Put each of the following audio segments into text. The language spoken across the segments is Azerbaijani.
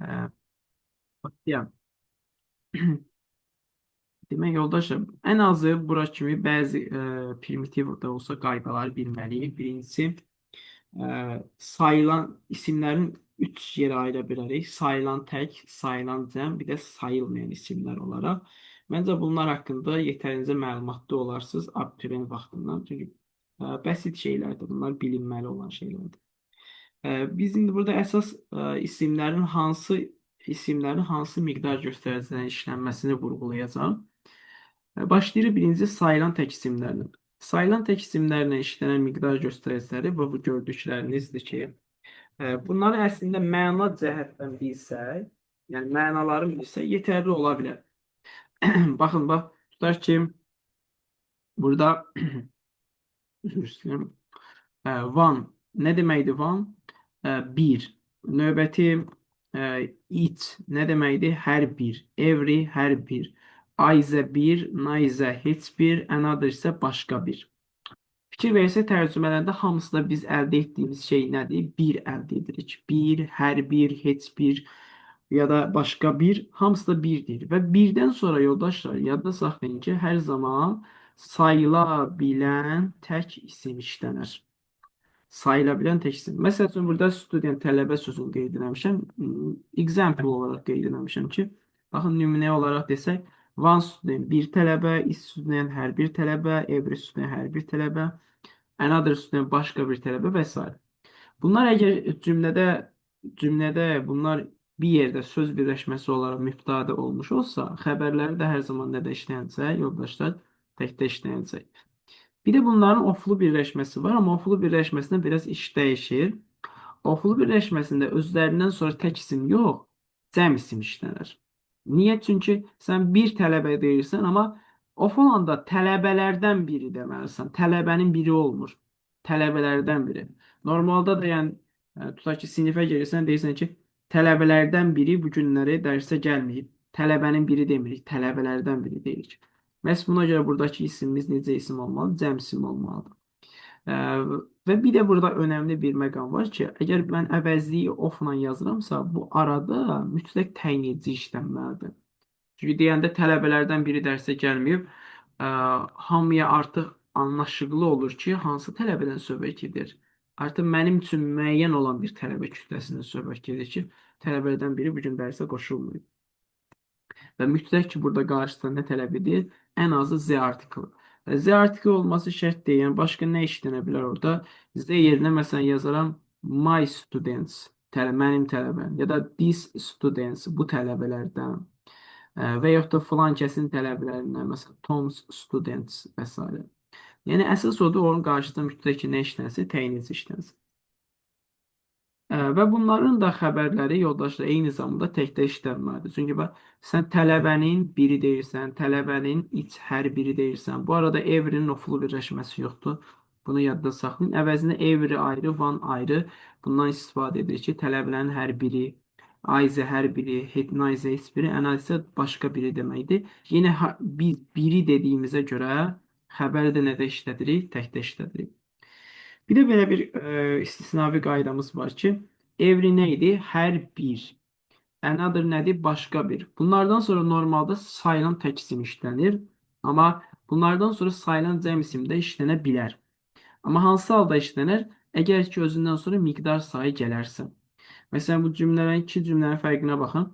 Başlayaq. Demək yoldaşlar, ən azı bura kimi bəzi primitiv də olsa qaydaları bilməliyik. Birincisi, sayılan isimlərin üç yerə ayıra bilərik. Sayılan tək, sayılan cəm, bir də sayılmayan isimlər olaraq. Məncə bunlar haqqında yetərincə məlumatlı olarsınız abituriyent vaxtından. Çünki bəsit şeylərdir. Bunlar bilinməli olan şeylərdir. Biz indi burada əsas isimlərin hansı miqdar göstəricilərin işlənməsini vurğulayacağam. Başlayırıq birinci sayılan tək isimlərlə. Sayılan tək isimlərlə işlənən miqdar göstəriciləri bu gördüklərinizdir ki, bunları əslində məna cəhətdən bilsək, yəni mənalarını bilsək yetərli ola bilər. Baxın, bax, tutaq ki, burada, üzr istəyirəm. One nə deməkdir one? Bir. Növbəti each nə deməkdir? Hər bir. Every hər bir. Either bir, neither heç bir, another isə başqa bir. Fikir versək, tərcümələrdə hamısında biz əldə etdiyimiz şey nədir? Bir əldə edirik. Bir, hər bir, heç bir ya da başqa bir, hamısı da birdir. Və birdən sonra yoldaşlar, yadda saxlayın ki, hər zaman sayıla bilən tək isim işlənər. Sayıla bilən tək isim. Məsəl üçün, burada student, tələbə sözünü qeyd eləmişəm. Example olaraq qeyd eləmişəm ki, baxın, nümunə olaraq desək, one student bir tələbə, each student hər bir tələbə, every student hər bir tələbə, another student başqa bir tələbə və s. Bunlar əgər cümlədə bunlar bir yerdə söz birləşməsi olaraq mübtəda olmuş olsa, xəbərləri də hər zaman nədə işlənəcək, yoldaşlar, təkdə işlənəcək. Bir də bunların oflu birləşməsi var, amma oflu birləşməsində biraz iş dəyişir. Oflu birləşməsində özlərindən sonra tək isim yox, cəm isim işlənər. Niyə? Çünki sən bir tələbə deyirsən, amma of olanda tələbələrdən biri deməlisən. Tələbənin biri olmur. Tələbələrdən biri. Normalda da yəni tutaq ki, sinifə girirsən, deyirsən ki, tələbələrdən biri bu günləri dərsə gəlməyib. Tələbənin biri demirik, tələbələrdən biri deyirik. Məhz buna görə buradakı isimimiz necə isim olmalı? Cəm isim olmalıdır. Və bir də burada önəmli bir məqam var ki, əgər mən əvəzliyi of-la yazıramsa, bu arada mütləq təyin edici işlənməlidir. Çünki deyəndə tələbələrdən biri dərsə gəlməyib, hamıya artıq anlaşıqlı olur ki, hansı tələbədən söhbət gedir. Artıq mənim üçün müəyyən olan bir tələbə kütləsindən söhbət gedir ki, tələbələrdən biri bu gün dərsə qoşulmayıb. Və mütləq ki, burada qarşısında nə tələb edir? Ən azı the artiklı. Və the artiklı olması şərt deyil. Yəni başqa nə işlənə bilər orada? The yerinə məsələn yazaram my students, mənim tələbəm ya da these students, bu tələbələrdən və yaxud da filan kəsin tələbələrindən, məsələn Tom's students və s. Yəni əsas odur, onun qarşısında mütləq ki, nə işlənsin? Təyin edici işlənsin. Və bunların da xəbərləri, yoldaşlar, eyni zamanda təkdə işlənməlidir. Çünki bax, sən tələbənin biri deyirsən, tələbənin each hər biri deyirsən. Bu arada every-nin oflu birləşməsi yoxdur. Bunu yadda saxlayın. Əvəzinə every ayrı, one ayrı. Bundan istifadə edirik ki, tələbələrin hər biri, either hər biri, neither heç biri, another isə başqa biri deməkdir. Yenə biz biri dediyimizə görə xəbəri də nədə işlədirik? Təkdə işlədirik. Bir də belə bir istisnavi qaydamız var ki, every nə idi? Hər bir. Another nədir? Başqa bir. Bunlardan sonra normalda sayılan tək isim işlənir. Amma bunlardan sonra sayılan cəm isim də işlənə bilər. Amma hansı halda işlənər? Əgər ki, özündən sonra miqdar sayı gələrsə. Məsələn, bu cümlələrin, iki cümlənin fərqinə baxın.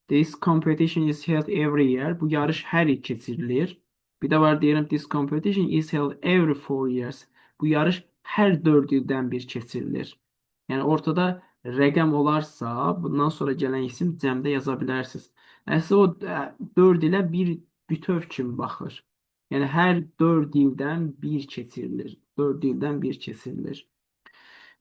This competition is held every year. Bu yarış hər il keçirilir. Bir də var, deyirəm this competition is held every 4 years. Bu yarış hər 4 ildən bir keçirilir. Yəni ortada rəqəm olarsa, bundan sonra gələn isim cəmdə yaza bilərsiniz. Əslində o 4 ilə bir bütöv kimi baxır. Yəni hər 4 ildən bir keçirilir. 4 ildən bir keçirilir.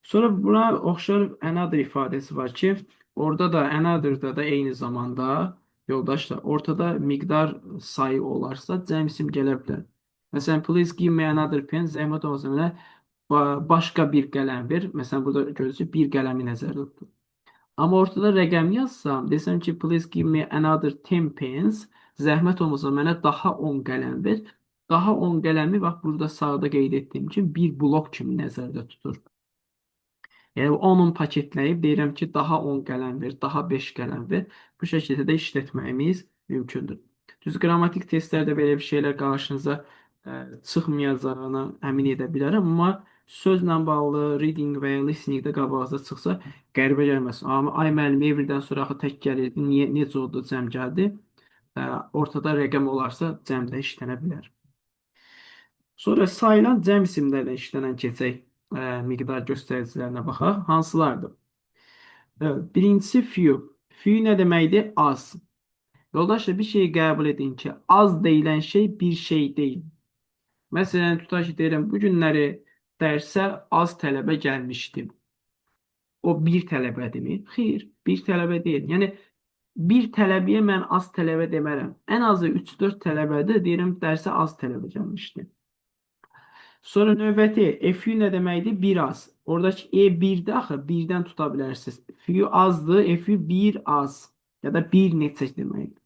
Sonra buna oxşar another ifadəsi var ki, orada da, another'da da eyni zamanda yoldaşlar, ortada miqdar sayı olarsa cəm isim gələ bilər. Məsələn, please give me another pen. Zəhmət olmasa mənə başqa bir qələm ver. Məsələn, burada görürsünüz, bir qələmi nəzərdə tutur. Amma ortada rəqəm yazsam, desəm ki, please give me another 10 pens. Zəhmət olmasa mənə daha 10 qələm ver. Daha 10 qələmi bax burada sağda qeyd etdiyim kimi bir blok kimi nəzərdə tutur. Yəni 10-un paketləyib deyirəm ki, daha 10 qələm ver, daha 5 qələm ver. Bu şəkildə də işlətməyimiz mümkündür. Düz qrammatik testlərdə belə bir şeylər qarşınıza çıxmayacağına əmin edə bilərəm, amma sözlə bağlı reading və ya listeningdə qabağınıza çıxsa qəribə gəlməsin. Amma ay müəllim, everydən sonra axı tək gəlirdi, niyə necə oldu cəm gəldi? Ortada rəqəm olarsa cəm də işlənə bilər. Sonra sayılan cəm isimlərlə işlənən keçək miqdar göstəricilərinə baxaq. Hansılardır? Birincisi few. Few nə deməkdir? Az. Yoldaşlar, bir şeyi qəbul edin ki, az deyilən şey bir şey deyil. Məsələn, tutaq ki, deyirəm, bu günləri dərsə az tələbə gəlmişdi. O bir tələbədirmi? Xeyr, bir tələbə deyil. Yəni, bir tələbəyə mən az tələbə demərəm. Ən azı 3-4 tələbədir, deyirəm, dərsə az tələbə gəlmişdi. Sonra növbəti a few nə deməkdir? Bir az. Oradakı E 1-dir axı, birdən tuta bilərsiniz. Few azdır, a few bir az ya da bir neçə deməkdir.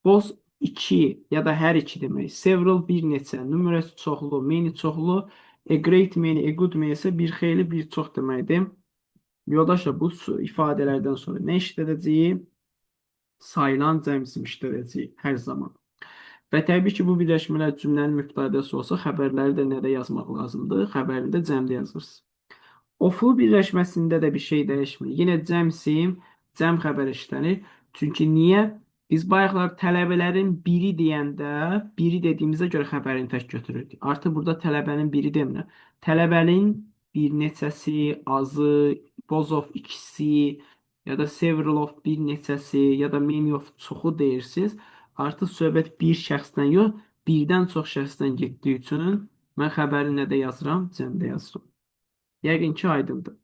Both iki ya da hər iki demək. Several bir neçə, numerous çoxlu, many çoxlu, a great many, a good many isə bir xeyli, bir çox deməkdir. Yoldaşlar, bu ifadələrdən sonra nə işlədəcəyik? Sayılan cəm isim işlədəcəyik hər zaman. Və təbii ki, bu birləşmələr cümlənin mübtədası olsa, xəbərləri də nədə yazmaq lazımdır? Xəbərini də cəmdə yazırsınız. Oflu birləşməsində də bir şey dəyişmir. Yenə cəm isim, cəm xəbər işlənir. Çünki niyə? Biz bayaqlar tələbələrin biri deyəndə, biri dediyimizə görə xəbərini tək götürürdük. Artıq burada tələbənin biri demirəm. Tələbənin bir neçəsi, azı, both of ikisi, ya da several of bir neçəsi, ya da many of çoxu deyirsiniz. Artıq söhbət bir şəxsdən yox, birdən çox şəxsdən getdiyi üçün mən xəbəri nədə yazıram? Cəmdə yazıram. Yəqin ki, aydındır.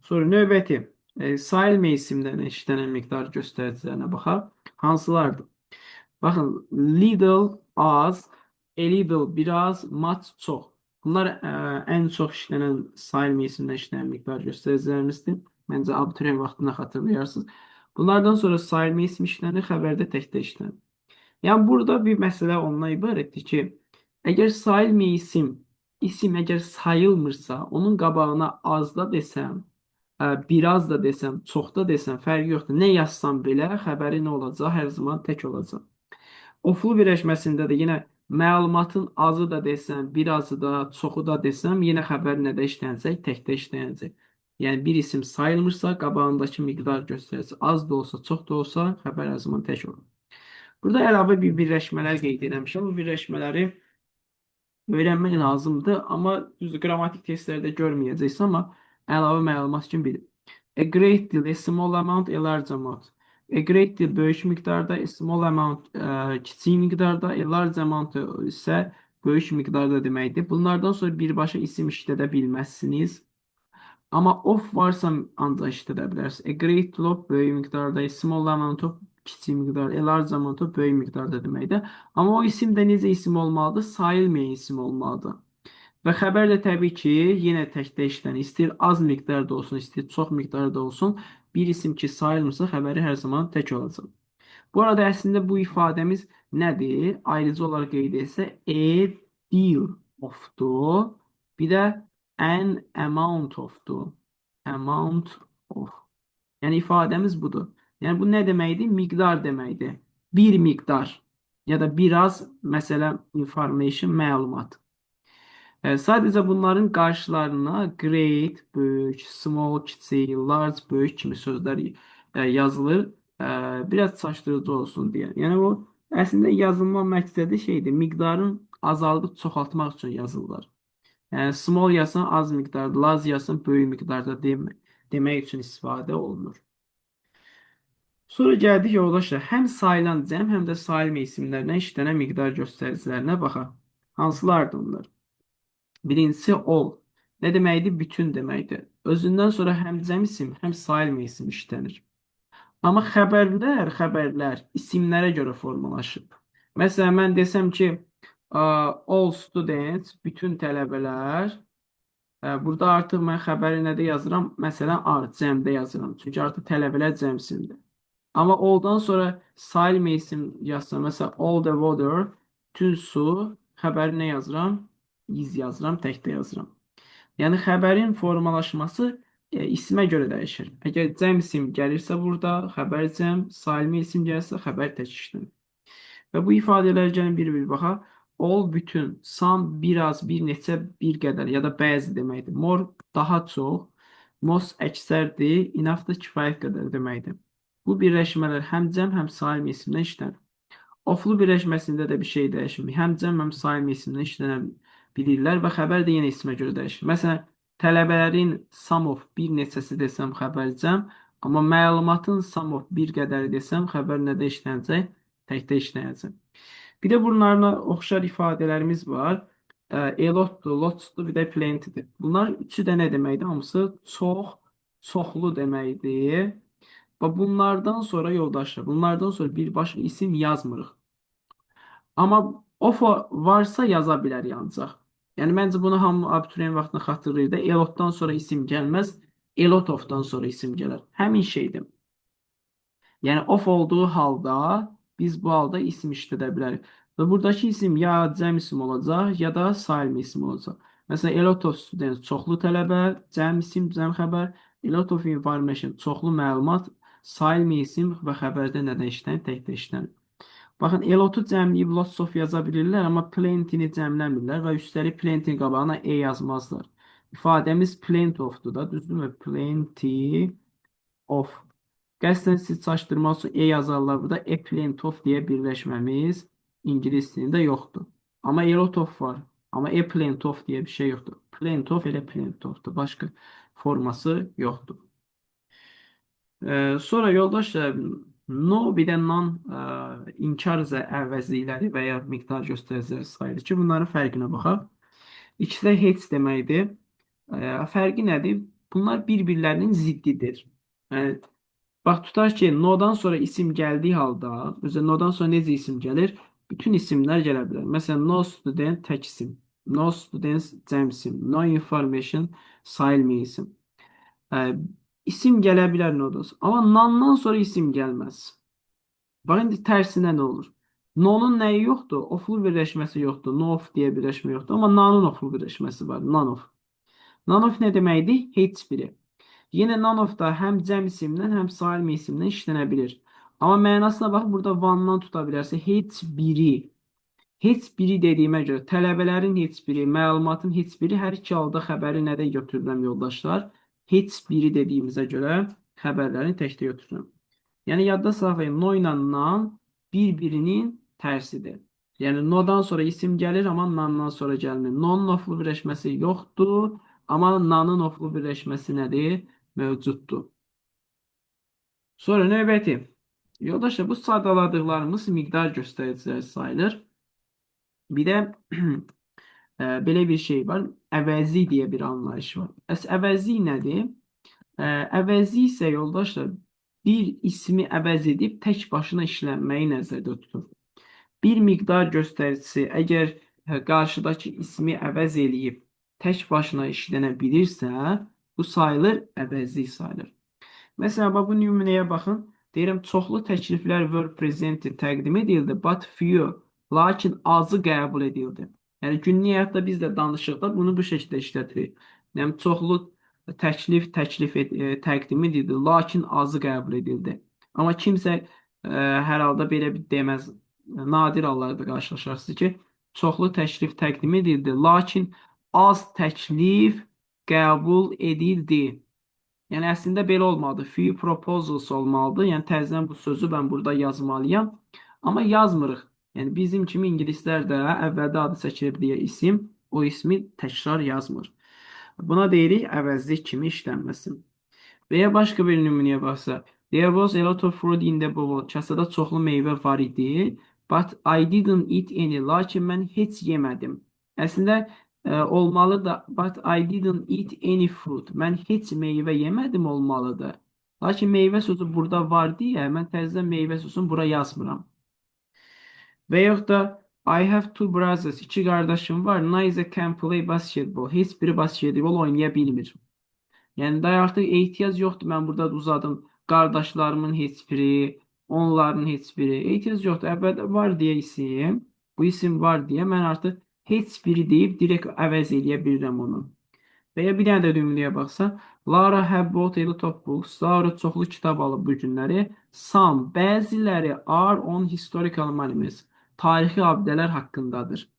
Sonra növbəti sayılmayan isimlərinə işlənən miqdar göstəricilərinə baxaq. Hansılardır? Baxın, little az, a little biraz, much çox. Bunlar ən çox işlənən sayılmayan isimlə işlənən miqdar göstəricilərimizdir. Məncə abituriyent vaxtında xatırlayarsınız. Bunlardan sonra sayılmayan isim işlənir, xəbərdə təkdə işlənir. Yəni burada bir məsələ ondan ibarətdir ki, əgər sayılmayan isim əgər sayılmırsa, onun qabağına az da desəm, biraz da desəm, çox da desəm fərqi yoxdur. Nə yazsam belə xəbəri nə olacaq? Hər zaman tək olacaq. Oflu birləşməsində də yenə məlumatın azı da desəm, birazı da, çoxu da desəm, yenə xəbər nədə işlənəcək? Təkdə işlənəcək. Yəni bir isim sayılmırsa, qabağındakı miqdar göstəricisi az da olsa, çox da olsa, xəbər hər zaman tək olur. Burada əlavə bir birləşmələr qeyd eləmişəm. Bu birləşmələri öyrənmək lazımdır, amma düz qrammatik testlərdə görməyəcəksən, amma əlavə məlumat üçün bilin. A great deal, a small amount, a large amount. A great deal böyük miqdarda, a small amount kiçik miqdarda, a large amount isə böyük miqdarda deməkdir. Bunlardan sonra birbaşa isim işlədə bilməzsiniz. Amma of varsa ancaq işlədə bilərsiniz. A great deal of böyük miqdarda, a small amount of kiçik miqdarda, a large amount of böyük miqdarda deməkdir. Amma o isim də necə isim olmalıdır? Sayılmayan isim olmalıdır. Və xəbər də təbii ki, yenə təkdə işlənir. İstəyir az miqdarda olsun, istəyir çox miqdarda olsun. Bir isim ki sayılmırsa, xəbəri hər zaman tək olacaq. Bu arada əslində bu ifadəmiz nədir? Ayrıca olaraq qeyd etsə, a deal of'dur. Bir də an amount of'dur. Amount of. Yəni ifadəmiz budur. Yəni bu nə deməkdir? Miqdar deməkdir. Bir miqdar ya da biraz, məsələn, information, məlumat. Sadəcə bunların qarşılarına great, böyük, small, kiçik, large, böyük kimi sözlər yazılır. Biraz çaşdırıcı olsun deyə. Yəni o əslində yazılma məqsədi şeydir, miqdarın azaldıb çoxaltmaq üçün yazılır. Yəni small yazsan az miqdarda, large yazsan böyük miqdarda demək üçün istifadə olunur. Sonra gəldik yoldaşlar, həm sayılan cəm, həm də sayılmayan isimlərdən işlənən miqdar göstəricilərinə baxaq. Hansılardır onlar? Birincisi all. Nə deməkdir? Bütün deməkdir. Özündən sonra həm cəm isim, həm sayılmayan isim işlənir. Amma xəbərlər isimlərə görə formalaşıb. Məsələn, mən desəm ki, all students, bütün tələbələr, burada artıq mən xəbəri nədə yazıram? Məsələn, are, cəmdə yazıram. Çünki artıq tələbələr cəm isimdir. Amma all'dan sonra sayılmayan isim yazsam, məsələn, all the water, bütün su, xəbəri nə yazıram? Is yazıram, təkdə yazıram. Yəni xəbərin formalaşması İsmə görə dəyişir. Əgər cəm isim gəlirsə burada xəbər cəm, sayılma isim gəlirsə xəbər tək işlənir. Və bu ifadələrə gəlin bir-bir baxaq. All bütün, some biraz, bir neçə, bir qədər ya da bəzi deməkdir. More daha çox, most əksərdir, enough da kifayət qədər deməkdir. Bu birləşmələr həm cəm, həm sayılma isimdən işlənir. Oflu birləşməsində də bir şey dəyişmir. Həm cəm, həm sayılma isimdən işlənə bilirlər və xəbər də yenə ismə görə dəyişir. Məsələn, tələbələrin some of bir neçəsi desəm xəbər cəm, amma məlumatın some of bir qədəri desəm xəbər nədə işlənəcək? Təkdə işlənəcək. Bir də bunlarla oxşar ifadələrimiz var. A lot'dur, lots'dur, bir də plenty'dir. Bunlar üçü də nə deməkdir? Hamısı çox, çoxlu deməkdir. Və bunlardan sonra yoldaşlar, bunlardan sonra bir başqa isim yazmırıq. Amma of varsa yaza bilərik ancaq. Yəni məncə bunu hamı abituriyent vaxtında xatırlayır da. A lot'dan sonra isim gəlməz, a lot of'dan sonra isim gələr. Həmin şeydir. Yəni of olduğu halda biz bu halda isim işlədə bilərik. Və buradakı isim ya cəm isim olacaq, ya da sayılma isim olacaq. Məsələn, a lot of students çoxlu tələbə, cəm isim, cəm xəbər, a lot of information çoxlu məlumat, sayılma isim və xəbərdə nədən işlənir? Təkdə işlənir. Baxın, a lot'u cəmləyib lots of yaza bilirlər, amma plenty-ni cəmləmirlər və üstəlik plenty qabağına e yazmazlar. İfadəmiz plenty of'dur da, düzdürmü? Plenty of. Qəsdən siz çaşdırmaq üçün e yazarlar burada. A plenty of deyə birləşməmiz ingilis dilində yoxdur. Amma a lot of var. Amma a plenty of deyə bir şey yoxdur. Plenty of elə plenty of'dur. Başqa forması yoxdur. Sonra yoldaşlar, no bir də none inkar əvəzlikləri və ya miqdar göstəriciləri sayılır ki, bunların fərqinə baxaq. İkisi də heç deməkdir. Fərqi nədir? Bunlar bir-birlərinin ziddidir. Yəni, bax tutaq ki, no'dan sonra isim gəldiyi halda, məsələn, no'dan sonra necə isim gəlir? Bütün isimlər gələ bilər. Məsələn, no student tək isim, no students cəm isim, no information sayılmayan isim. İsim gələ bilər no'dan sonra. Amma none'dan sonra isim gəlməz. Bax indi tərsinə nə olur? No'nun nəyi yoxdur? Oflu birləşməsi yoxdur. No of deyə birləşmə yoxdur. Amma none'un oflu birləşməsi var. None of. None of nə deməkdir? Heç biri. Yenə none of da həm cəm isimdən, həm sayılma isimdən işlənə bilir. Amma mənasına bax, burada one'dan tuta bilərsə, heç biri. Heç biri dediyimə görə tələbələrin heç biri, məlumatın heç biri, hər iki halda xəbəri nədə götürürəm yoldaşlar? Heç biri dediyimizə görə xəbərlərini təkdə götürürəm. Yəni yadda saxlayın, no ilə none bir-birinin tərsidir. Yəni no'dan sonra isim gəlir, amma none'dan sonra gəlmir. No'nun oflu birləşməsi yoxdur, amma none'ın oflu birləşməsi nədir? Mövcuddur. Sonra növbəti. Yoldaşlar, bu sadaladıqlarımız miqdar göstəriciləri sayılır. Bir də belə bir şey var. Əvəzi deyə bir anlayış var. Əs əvəzi nədir? Əvəzi isə yoldaşlar, bir ismi əvəz edib tək başına işlənməyi nəzərdə tutur. Bir miqdar göstəricisi əgər qarşıdakı ismi əvəz eləyib tək başına işlənə bilirsə, bu sayılır, əvəzlik sayılır. Məsələn, bax bu nümunəyə baxın. Deyirəm, çoxlu təkliflər were presented, təqdim edildi, but few, lakin azı qəbul edildi. Yəni günlük həyatda biz də danışıqda bunu bu şəkildə işlədirik. Yəni çoxlu təklif təqdim edildi, lakin azı qəbul edildi. Amma kimsə hər halda belə bir deməz. Nadir hallarda qarşılaşarsınız ki, çoxlu təklif təqdim edildi, lakin az təklif qəbul edildi. Yəni əslində belə olmalıdır. Few proposals olmalıdır. Yəni təzədən bu sözü mən burada yazmalıyam. Amma yazmırıq. Yəni bizim kimi ingilislər də əvvəldə adı çəkilib deyə isim, o ismi təkrar yazmır. Buna deyirik əvəzlik kimi işlənməsi. Və ya başqa bir nümunəyə baxsa, there was a lot of fruit in the bowl. Kasada çoxlu meyvə var idi. But I didn't eat any. Lakin mən heç yemədim. Əslində olmalı da but I didn't eat any fruit. Mən heç meyvə yemədim olmalıdır. Lakin meyvə sözü burada var deyə mən təzədən meyvə sözünü bura yazmıram. Və yaxud da I have two brothers. İki qardaşım var. Neither can play basketball. Heç biri basketbol oynaya bilmir. Yəni da artıq ehtiyac yoxdur. Mən burada uzadım. Qardaşlarımın heç biri, onların heç biri. Ehtiyac yoxdur. Əvvəldə var deyə isim. Bu isim var deyə mən artıq heç biri deyib direkt əvəz eləyə bilirəm onu. Və ya bir dənə də nümunəyə baxsa, Lara have bought a lot of books. Lara çoxlu kitab alıb bu günləri. Some, bəziləri are on historical monuments. Tarixi abidələr haqqındadır.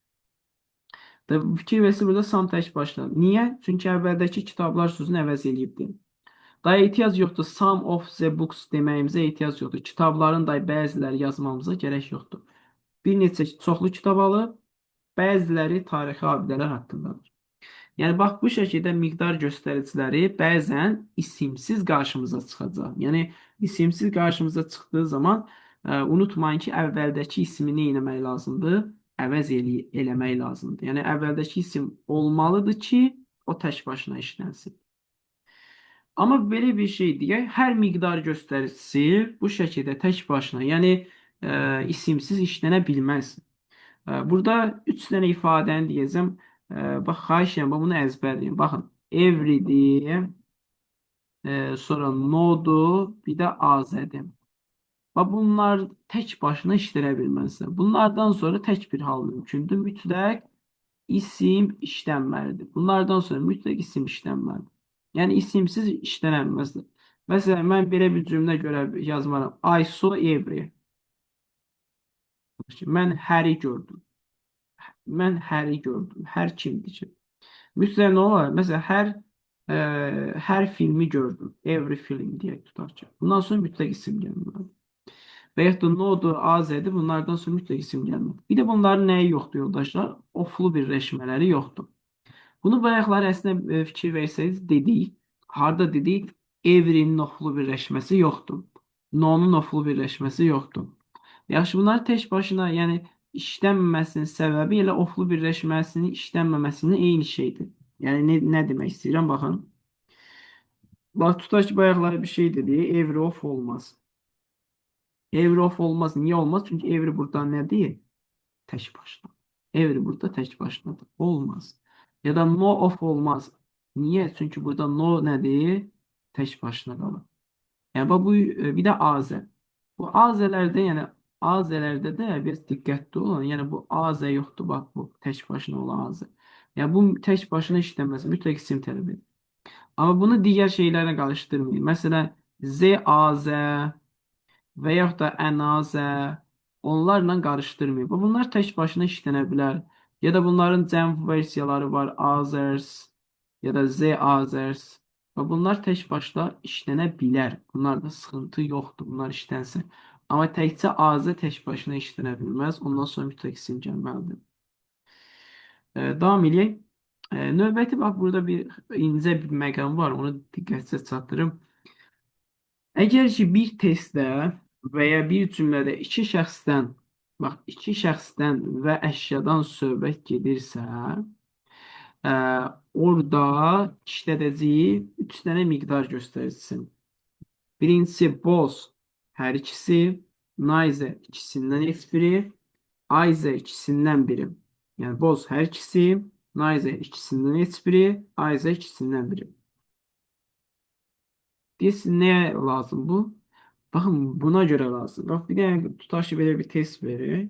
Və fikir versin, burada some tək başına. Niyə? Çünki əvvəldəki kitablar sözünü əvəz eləyibdir. Daha ehtiyac yoxdur. Some of the books deməyimizə ehtiyac yoxdur. Kitabların da bəziləri yazmamıza gərək yoxdur. Bir neçə çoxlu kitab alıb, bəziləri tarixi abidələr haqqındadır. Yəni bax bu şəkildə miqdar göstəriciləri bəzən isimsiz qarşımıza çıxacaq. Yəni isimsiz qarşımıza çıxdığı zaman unutmayın ki, əvvəldəki ismi nə etmək lazımdır? Əvəz eləmək lazımdır. Yəni əvvəldəki isim olmalıdır ki, o tək başına işlənsin. Amma belə bir şey deyək, hər miqdar göstəricisi bu şəkildə tək başına, yəni isimsiz işlənə bilməz. Burada 3 dənə ifadəni deyəcəm. Bax, xahiş edirəm, bunu əzbərləyin. Baxın, every'dir, sonra no'dur, bir də az-dir. Bax, bunlar tək başına işlənə bilməzlər. Bunlardan sonra tək bir hal mümkündür. Mütləq isim işlənməlidir. Bunlardan sonra mütləq isim işlənməlidir. Yəni isimsiz işlənə bilməzlər. Məsələn, mən belə bir cümlə görə yazmaram. I saw every. Mən həri gördüm. Mən həri gördüm. Hər kimdir ki? Mütləq nə olar? Məsələn, hər filmi gördüm. Every film deyək tutaq ki. Bundan sonra mütləq isim gəlməlidir. Və yaxud da no'dur, az-dir. Bunlardan sonra mütləq isim gəlməlidir. Bir də bunların nəyi yoxdur yoldaşlar? Oflu birləşmələri yoxdur. Bunu bayaqlar əslində fikir versəniz dedik. Harda dedik? Every'nin oflu birləşməsi yoxdur. No'nun oflu birləşməsi yoxdur. Yaxşı, bunlar tək başına, yəni işlənməməsinin səbəbi elə oflu birləşməsinin işlənməməsinin eyni şeydir. Yəni nə demək istəyirəm? Baxın. Bax, tutaq ki, bayaqlar bir şey dedi. Every of olmaz. Every of olmaz. Niyə olmaz? Çünki every burada nədir? Tək başına. Every burada tək başınadır. Olmaz. Ya da no of olmaz. Niyə? Çünki burada no nədir? Tək başına qalır. Yəni bax bu bir də AZ. Bu AZ-lərdə, yəni AZ-lərdə də biraz diqqətli olun. Yəni bu AZ yoxdur, bax bu tək başına olan AZ. Yəni bu tək başına işləməz, mütləq isim tələb edir. Amma bunu digər şeylərlə qarışdırmayın. Məsələn, ZAZ və yaxud da NAZ onlarla qarışdırmayın. Bunlar tək başına işlənə bilər. Ya da bunların cəm versiyaları var. Others ya da Z others. Və bunlar tək başına işlənə bilər. Bunlarda sıxıntı yoxdur. Bunlar işlənsin. Amma təkcə AZ tək başına işlənə bilməz. Ondan sonra mütləq isim gəlməlidir. Davam eləyək. Növbəti bax burada bir incə bir məqam var. Onu diqqətinizə çatdırım. Əgər ki bir testdə və ya bir cümlədə iki şəxsdən, bax iki şəxsdən və əşyadan söhbət gedirsə, orada işlədəcəyi 3 dənə miqdar göstəricisi. Birincisi both, hər ikisi, neither ikisindən heç biri, either ikisindən biri. Yəni both hər ikisi, neither ikisindən heç biri, either ikisindən biri. Deyirsin, nəyə lazım bu? Baxın, buna görə lazım. Bax, bir dənə tutaq ki, belə bir test verir.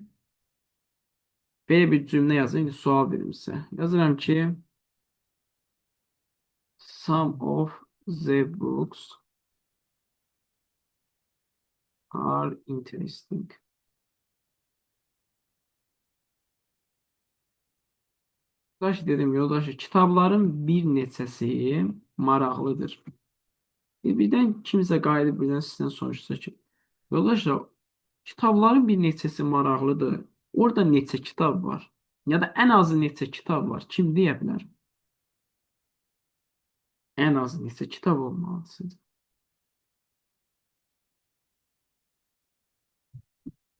Belə bir cümlə yazın, indi sual verim sizə. Yazıram ki, some of the books are interesting. Yoldaş dedim, yoldaş, kitabların bir neçəsi maraqlıdır. Birdən kimsə qayıdıb birdən sizdən soruşsa ki, yoldaşlar, kitabların bir neçəsi maraqlıdır. Orada neçə kitab var? Ya da ən azı neçə kitab var? Kim deyə bilər? Ən azı neçə kitab olmalıdır sizcə?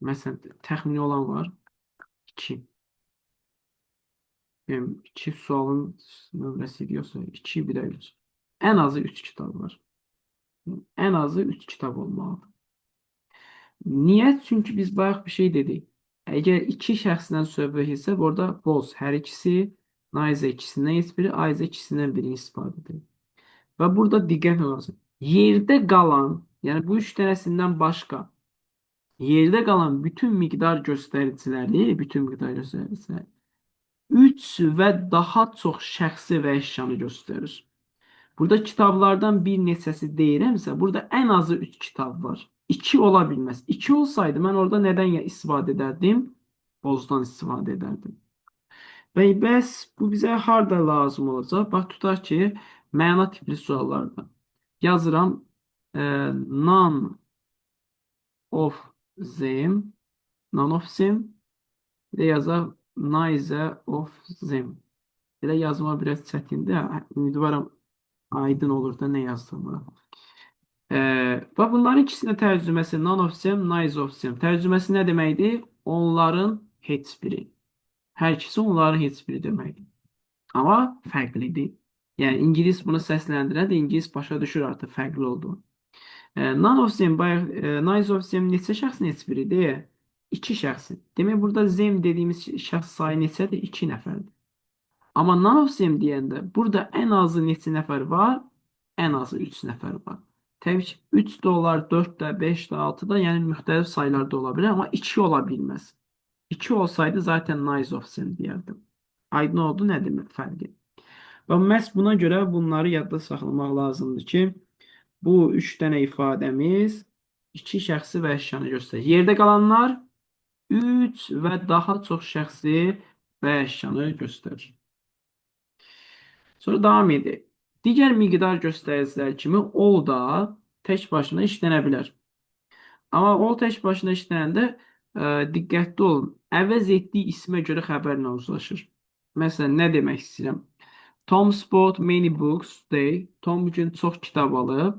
Məsələn, təxmini olan var. 2. Yəni, 2 sualın nömrəsi yoxsa 2, bir də 3. Ən azı 3 kitab var. Ən azı 3 kitab olmalıdır. Niyə? Çünki biz bayaq bir şey dedik. Əgər iki şəxsdən söhbət etsə, burada both hər ikisi, neither ikisindən heç biri, either ikisindən birini istifadə edir. Və burada diqqət lazım. Yerdə qalan, yəni bu üç dənəsindən başqa yerdə qalan bütün miqdar göstəriciləri, bütün miqdar göstəriciləri 3 və daha çox şəxsi və əşyanı göstərir. Burada kitablardan bir neçəsi deyirəmsə, burada ən azı 3 kitab var. 2 ola bilməz. 2 olsaydı mən orada nədən istifadə edərdim? Bozdan istifadə edərdim. Və bəs bu bizə harda lazım olacaq? Bax, tutaq ki, məna tipli suallarda. Yazıram, none of them, none of them, bir də yazaq neither of them. Belə yazma biraz çətindir. Ümidvaram aydın olur da nə yazdım bura. Bax, bunların ikisinin tərcüməsi none of them, neither of them. Tərcüməsi nə deməkdir? Onların heç biri. Hər ikisi onların heç biri deməkdir. Amma fərqlidir. Yəni, İngilis bunu səsləndirən də İngilis başa düşür artıq fərqli olduğunu. None of them, bayaq, neither of them neçə şəxsin heç biridir? 2 şəxsin. Demək, burada them dediyimiz şəxs sayı neçədir? 2 nəfərdir. Amma none of them deyəndə burada ən azı neçə nəfər var? Ən azı 3 nəfər var. Təbii ki, 3 də olar, 4 də, 5 də, 6 da, yəni müxtəlif saylar da ola bilər, amma 2 ola bilməz. 2 olsaydı zaten neither of them deyərdim. Aydın oldu nə demək fərqi? Və məhz buna görə bunları yadda saxlamaq lazımdır ki, bu 3 dənə ifadəmiz 2 şəxsi və əşyanı göstərir. Yerdə qalanlar 3 və daha çox şəxsi və əşyanı göstərir. Sonra davam edək. Digər miqdar göstəricilər kimi all da tək başına işlənə bilər. Amma all tək başına işlənəndə diqqətli olun. Əvəz etdiyi ismə görə xəbərlə uzlaşır. Məsələn, nə demək istəyirəm? Tom bought many books today. Tom bugün çox kitab alıb.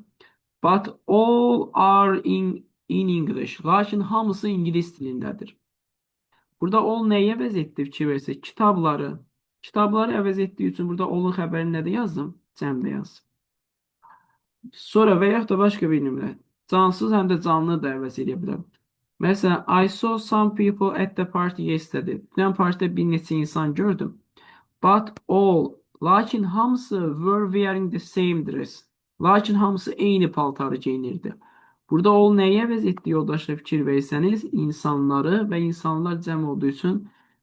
But all are in English. Lakin hamısı ingilis dilindədir. Burada all nəyi əvəz etdi fikir versək? Kitabları. Kitabları əvəz etdiyi üçün burada all'un xəbərini nədə yazdım? Cəmdə yazdım. Sonra və yaxud da başqa bir nümunə. Cansız həm də canlı da əvəz edə bilər. Məsələn, I saw some people at the party yesterday. Dünən partidə bir neçə insan gördüm. But all, lakin hamısı were wearing the same dress. Lakin hamısı eyni paltarı geyinirdi. Burada all nəyi əvəz etdi yoldaşlar fikir versəniz, insanları və insanlar cəm olduğu üçün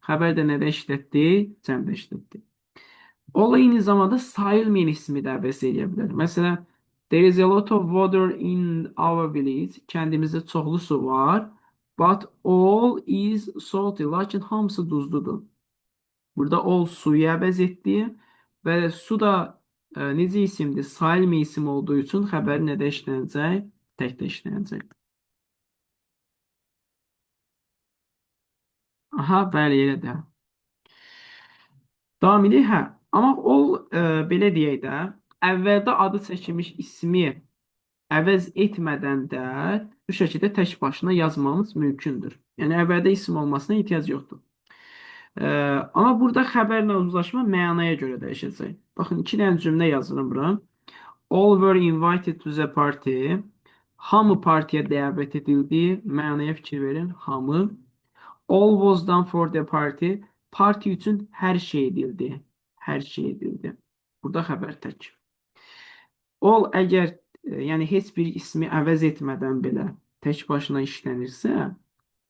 xəbər də nədə işlətdi? Cəmdə işlətdi. All eyni zamanda sayılmayan ismi də əvəz edə bilər. Məsələn, there is a lot of water in our village. Kəndimizdə çoxlu su var. But all is salty. Lakin hamısı duzludur. Burada all suyu əvəz etdi və su da necə isimdir? Sayılmayan isim olduğu üçün xəbəri nədə işlənəcək? Təkdə işlənəcək. Aha, bəli, elədir. Davam edək. Hə. Amma all belə deyək də, əvvəldə adı çəkilmiş ismi əvəz etmədən də bu şəkildə tək başına yazmamız mümkündür. Yəni əvvəldə isim olmasına ehtiyac yoxdur. Amma burada xəbərlə uzlaşma mənaya görə dəyişəcək. Baxın, iki dənə cümlə yazıram bura. All were invited to the party. Hamı partiyə dəvət edildi. Mənaya fikir verin. Hamı. All was done for the party. Parti üçün hər şey edildi. Hər şey edildi. Burada xəbər tək. All əgər yəni heç bir ismi əvəz etmədən belə tək başına işlənirsə,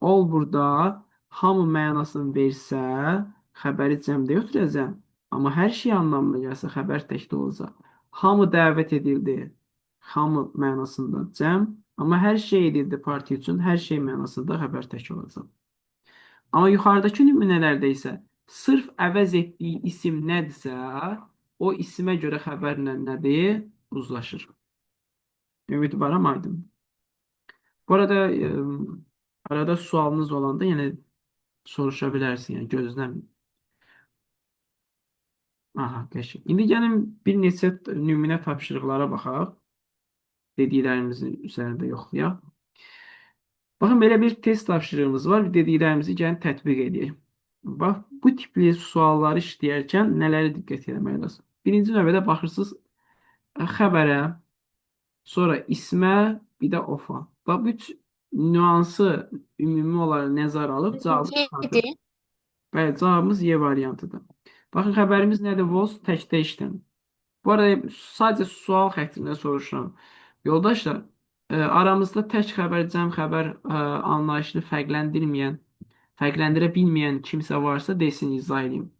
all burada hamı mənasını versə, xəbəri cəmdə götürəcəm. Amma hər şey anlamına gəlsə, xəbər təkdə olacaq. Hamı dəvət edildi. Hamı mənasında cəm. Amma hər şey edildi parti üçün, hər şey mənasında xəbər tək olacaq. Amma yuxarıdakı nümunələrdə isə sırf əvəz etdiyi isim nədirsə, o isimə görə xəbərlə nədir? Uzlaşır. Ümidvaram aydın. Bu arada arada sualınız olanda yenə soruşa bilərsin, yəni gözləməyin. Aha, qəşəng. İndi gəlin bir neçə nümunə tapşırıqlara baxaq. Dediklərimizin üzərində yoxlayaq. Baxın, belə bir test tapşırığımız var. Dediklərimizi gəlin tətbiq edək. Bax, bu tipli sualları işləyərkən nələrə diqqət etmək lazım? Birinci növbədə baxırsınız xəbərə, sonra ismə, bir də ofa. Bax, bu üç nüansı ümumi olaraq nəzərə alıb cavabı çıxardın. Bəli, cavabımız Y variantıdır. Baxın, xəbərimiz nədir? Was təkdə işlənir. Bu arada sadəcə sual xətrinə soruşuram. Yoldaşlar, aramızda tək xəbər, cəm xəbər anlayışını fərqləndirməyən, fərqləndirə bilməyən kimsə varsa desin, izah edeyim.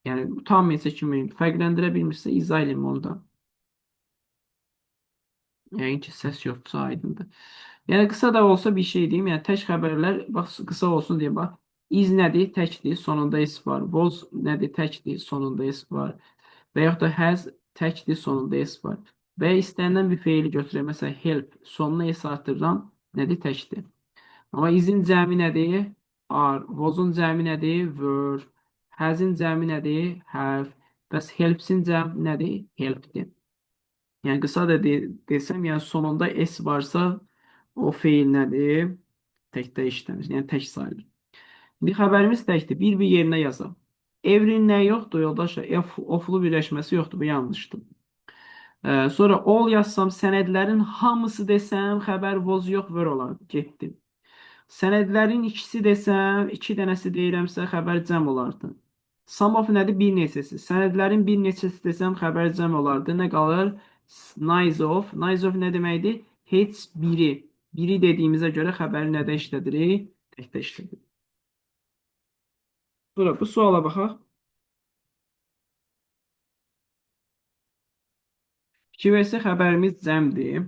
Yəni utanmayın, çəkinməyin. Fərqləndirə bilmirsə izah edeyim onu da. Yəqin ki, səs yoxdursa aydındır. Yəni qısa da olsa bir şey deyim. Yəni tək xəbərlər bax qısa olsun deyə bax. Is nədir? Təkdir, sonunda s var. Was nədir? Təkdir, sonunda s var. Və yaxud da has təkdir, sonunda s var. Və ya istənilən bir feili götürək. Məsələn, help sonuna s artırıram, nədir? Təkdir. Amma is-in cəmi nədir? Are. Was-un cəmi nədir? Were. Has-in cəmi nədir? Have. Bəs helps-in cəmi nədir? Help'dir. Yəni qısa da desəm, yəni sonunda s varsa o feil nədir? Təkdə işlənir. Yəni tək sayılır. İndi xəbərimiz təkdir. Bir-bir yerinə yazaq. Every-nin nəyi yoxdur yoldaşlar? Of-lu birləşməsi yoxdur. Bu yanlışdır. Sonra all yazsam, sənədlərin hamısı desəm, xəbər was yox, were olardı. Getdi. Sənədlərin ikisi desəm, iki dənəsi deyirəmsə, xəbər cəm olardı. Some of nədir? Bir neçəsi. Sənədlərin bir neçəsi desəm, xəbər cəm olardı. Nə qalır? Nice of. Nice of nə deməkdir? Heç biri. Biri dediyimizə görə xəbəri nədə işlədirik? Təkdə işlədirik. Sonra bu suala baxaq. Fikir versək, xəbərimiz cəmdir.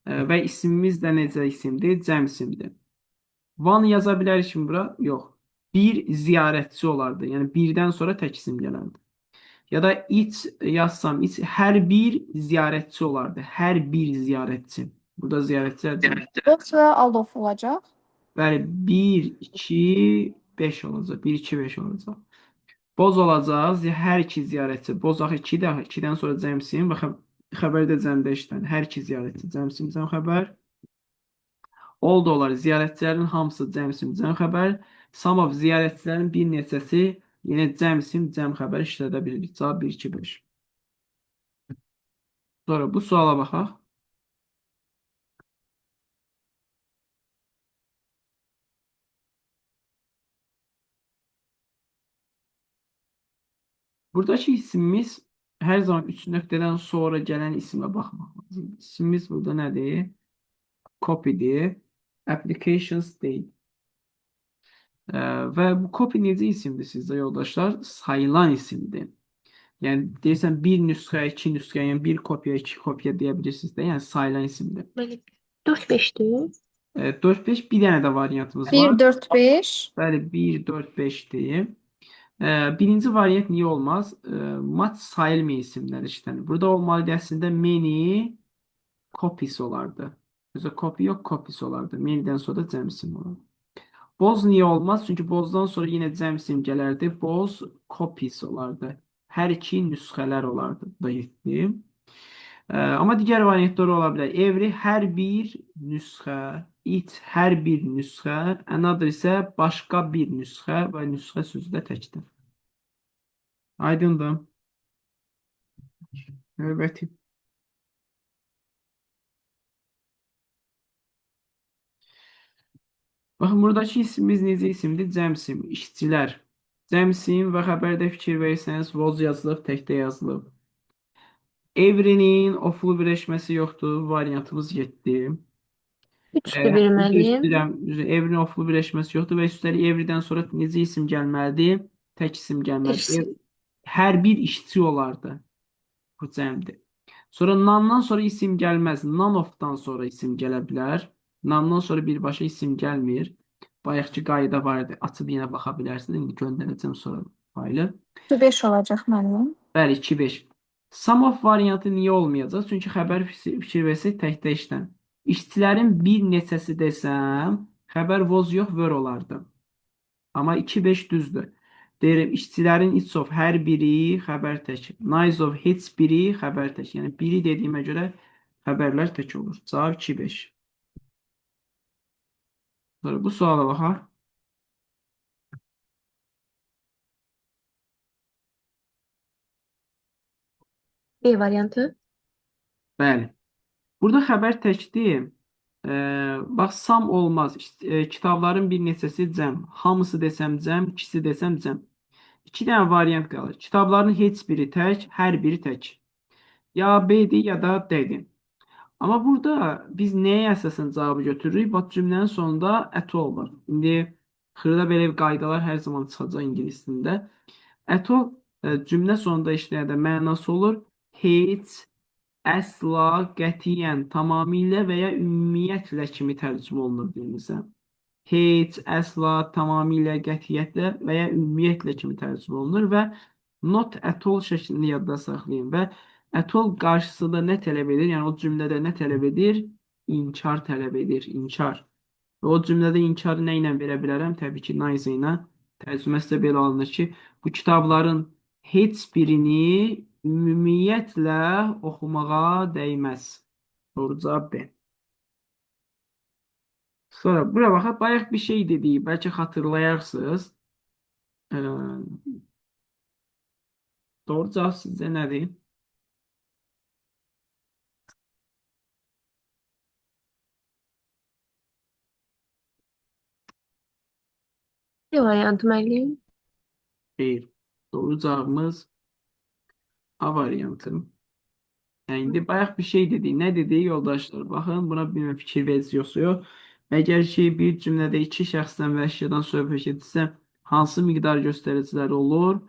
Və ismimiz də necə isimdir? Cəm isimdir. One yaza bilərik mi bura? Yox. Bir ziyarətçi olardı. Yəni birdən sonra tək isim gələrdi. Ya da each yazsam, each hər bir ziyarətçi olardı. Hər bir ziyarətçi. Burada ziyarətçilər cəm. Both və all of olacaq. Bəli, 1, 2, 5 olacaq. 1, 2, 5 olacaq. Boz olacaq. Hər iki ziyarətçi. Boz axı 2 də 2-dən sonra cəm isim və xəbər də cəmdə işlənir. Hər iki ziyarətçi cəm isim, cəm xəbər. All da olar. Ziyarətçilərin hamısı cəm isim, cəm xəbər. Some of ziyarətçilərin bir neçəsi yenə cəm isim, cəm xəbər işlədə bilirik. Cavab 1, 2, 5. Sonra bu suala baxaq. Buradakı ismimiz hər zaman 3 nöqtədən sonra gələn isimə baxmaq lazımdır. İsmimiz burada nədir? Copy'dir. Applications deyil. Və bu copy necə isimdir sizdə yoldaşlar? Sayılan isimdir. Yəni deyirsən bir nüsxə, iki nüsxə, yəni bir kopya, iki kopya deyə bilirsiniz də. Yəni sayılan isimdir. Bəli. 4-5-dir. 4-5 bir dənə də variantımız var. 1, 4, 5. Bəli, 1, 4, 5-dir. Birinci variant niyə olmaz? Much sayılmayan isimlər işlənir. Burada olmalıdır əslində many copies olardı. Özə copy yox, copies olardı. Many'dən sonra da cəm isim olardı. Boz niyə olmaz? Çünki bozdan sonra yenə cəm isim gələrdi. Boz copies olardı. Hər iki nüsxələr olardı. Bu da yetdi. Amma digər variantlar ola bilər. Every hər bir nüsxə, each hər bir nüsxə, another isə başqa bir nüsxə və nüsxə sözü də təkdir. Aydındır. Növbəti. Baxın, buradakı ismimiz necə isimdir? Cəm isim, işçilər. Cəm isim və xəbərdə fikir verirsəniz, was yazılıb, təkdə yazılıb. Every-nin of-lu birləşməsi yoxdur. Variantımız getdi. 3-dür bir Üzr müəllim. istəyirəm. Every-nin of-lu birləşməsi yoxdur və üstəlik every-dən sonra necə isim gəlməlidir? Tək isim gəlməlidir. İşçi. Hər bir işçi olardı. Bu cəmdir. Sonra none-dan sonra isim gəlməz. None of-dan sonra isim gələ bilər. None-dan sonra birbaşa isim gəlmir. Bayaqki qayda var idi. Açıb yenə baxa bilərsiniz. İndi göndərəcəm sonra faylı. 2, 5 olacaq müəllim. Bəli, 2-5. Some of variantı niyə olmayacaq? Çünki xəbər fikir versək təkdə işlən. İşçilərin bir neçəsi desəm, xəbər was yox, were olardı. Amma 2-5 düzdür. Deyirəm, işçilərin each of hər biri xəbər tək. Nice of heç biri xəbər tək. Yəni biri dediyimə görə xəbərlər tək olur. Cavab 2-5. Sonra bu suala baxaq. B variantı. Bəli. Burada xəbər təkdir. Bax, some olmaz. Kitabların bir neçəsi cəm. Hamısı desəm cəm, ikisi desəm cəm. İki dənə variant qalır. Kitabların heç biri tək, hər biri tək. Ya B-dir, ya da D-dir. Amma burada biz nəyə əsasən cavabı götürürük? Bax, cümlənin sonunda at all var. İndi xırda belə bir qaydalar hər zaman çıxacaq ingilis dilində. At all Cümlə sonunda işləyəndə mənası olur. Heç, əsla, qətiyyən, tamamilə və ya ümumiyyətlə kimi tərcümə olunur dilimizə. Heç, əsla, tamamilə, qətiyyətlə və ya ümumiyyətlə kimi tərcümə olunur və not at all şəklində yadda saxlayın və at all qarşısında nə tələb edir? Yəni o cümlədə nə tələb edir? İnkar tələb edir, inkar. Və o cümlədə inkarı nə ilə verə bilərəm? Təbii ki, nice ilə. Tərcüməsi də belə alınır ki, bu kitabların heç birini ümumiyyətlə oxumağa dəyməz. Doğru cavab B. Sonra bura baxaq, bayaq bir şey dedik, bəlkə xatırlayarsınız. Doğru cavab sizcə nədir? B variantı müəllim. Xeyr. Doğru cavabımız A variantı. Yəni indi bayaq bir şey dedik. Nə dedik yoldaşlar? Baxın, buna bir fikir verici yoxsa yox. Əgər ki, bir cümlədə iki şəxsdən və əşyadan söhbət gedirsə, hansı miqdar göstəricilər olur?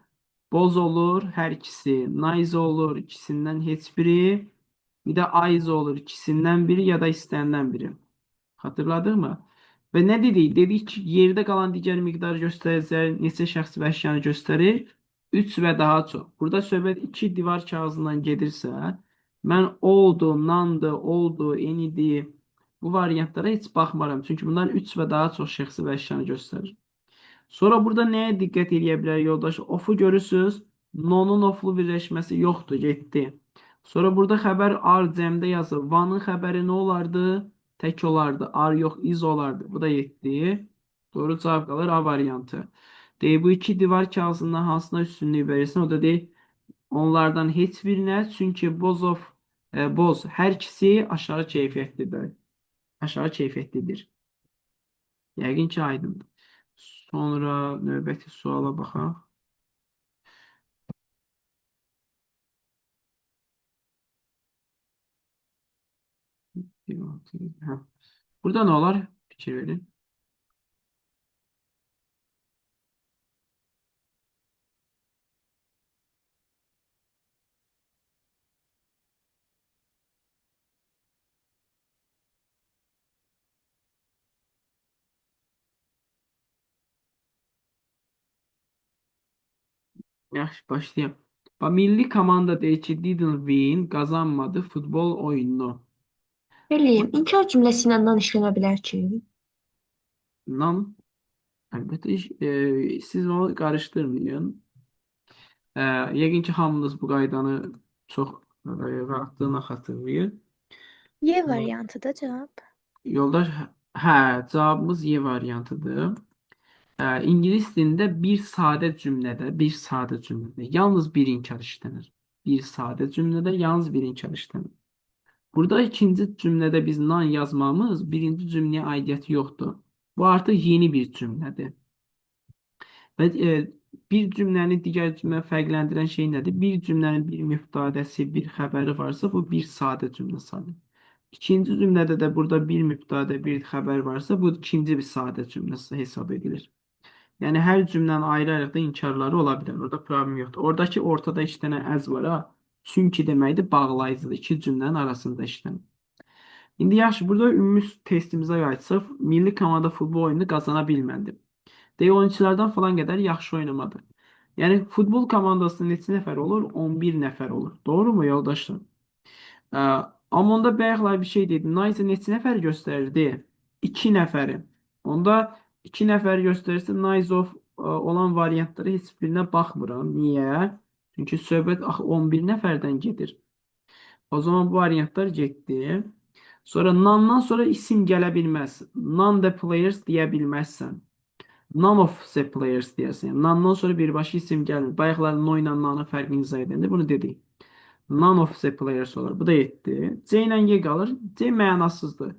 Boz olur, hər ikisi. Nice olur, ikisindən heç biri. Bir də eyes olur, ikisindən biri ya da istənilən biri. Xatırladıq mı? Və nə dedik? Dedik ki, yerdə qalan digər miqdar göstəricilər neçə şəxs və əşyanı göstərir? 3 və daha çox. Burada söhbət 2 divar kağızından gedirsə, mən oldu, nandı, oldu, enidir. Bu variantlara heç baxmaram. Çünki bunlar 3 və daha çox şəxsi və əşyanı göstərir. Sonra burada nəyə diqqət eləyə bilər yoldaş? Of-u görürsünüz. Nonun oflu birləşməsi yoxdur, getdi. Sonra burada xəbər are cəmdə yazır. One-ın xəbəri nə olardı? Tək olardı. Are yox, is olardı. Bu da yetdi. Doğru cavab qalır A variantı. Deyir, bu iki divar kağızından hansına üstünlük verirsin? O da deyir, onlardan heç birinə. Çünki boz hər ikisi aşağı keyfiyyətlidir. Aşağı keyfiyyətlidir. Yəqin ki, aydındır. Sonra növbəti suala baxaq. Hə. Burada nə olar? Fikir verin. Yaxşı, başlayaq. Bax, milli komanda deyir ki, didn't win, qazanmadı futbol oyununu. Müəllim, inkar cümləsi ilə none işlənə bilər ki? None, əlbəttə, siz onu qarışdırmayın. Yəqin ki, hamınız bu qaydanı çox rahatlığına xatırlayır. Y variantı da cevap. Yoldaş, hə, cavabımız Y variantıdır. İngilis dilində bir sadə cümlədə, bir sadə cümlədə yalnız bir inkar işlənir. Bir sadə cümlədə yalnız bir inkar işlənir. Burada ikinci cümlədə biz none yazmamız birinci cümləyə aidiyyəti yoxdur. Bu artıq yeni bir cümlədir. Və bir cümləni digər cümlə fərqləndirən şey nədir? Bir cümlənin bir mübtədəsi, bir xəbəri varsa, bu bir sadə cümlə sayılır. İkinci cümlədə də burada bir mübtədə, bir xəbər varsa, bu ikinci bir sadə cümləsi hesab edilir. Yəni hər cümlənin ayrı-ayrılıqda inkarları ola bilər. Orada problem yoxdur. Oradakı ortada iki dənə as var ha. Çünki deməkdir, bağlayıcıdır. İki cümlənin arasında işlənir. İndi yaxşı, burada ümumi testimizə qayıtsaq, milli komanda futbol oyununu qazana bilmədi. Deyə oyunçulardan falan qədər yaxşı oynamadı. Yəni futbol komandasının neçə nəfər olur? 11 nəfər olur. Doğru mu yoldaşlar? Amma onda bayaqlar bir şey dedi. Nice neçə nəfər göstərirdi? 2 nəfəri. Onda 2 nəfər göstərirsə nice of olan variantlara heç birinə baxmıram. Niyə? Çünki söhbət axı 11 nəfərdən gedir. O zaman bu variantlar getdi. Sonra none-dan sonra isim gələ bilməz. None the players deyə bilməzsən. None of the players deyərsən. Yəni, none-dan sonra birbaşa isim gəlmir. Bayaqlar no ilə none-ın fərqini izah edəndə bunu dedik. None of the players olar. Bu da yetdi. C ilə Y qalır. C mənasızdır.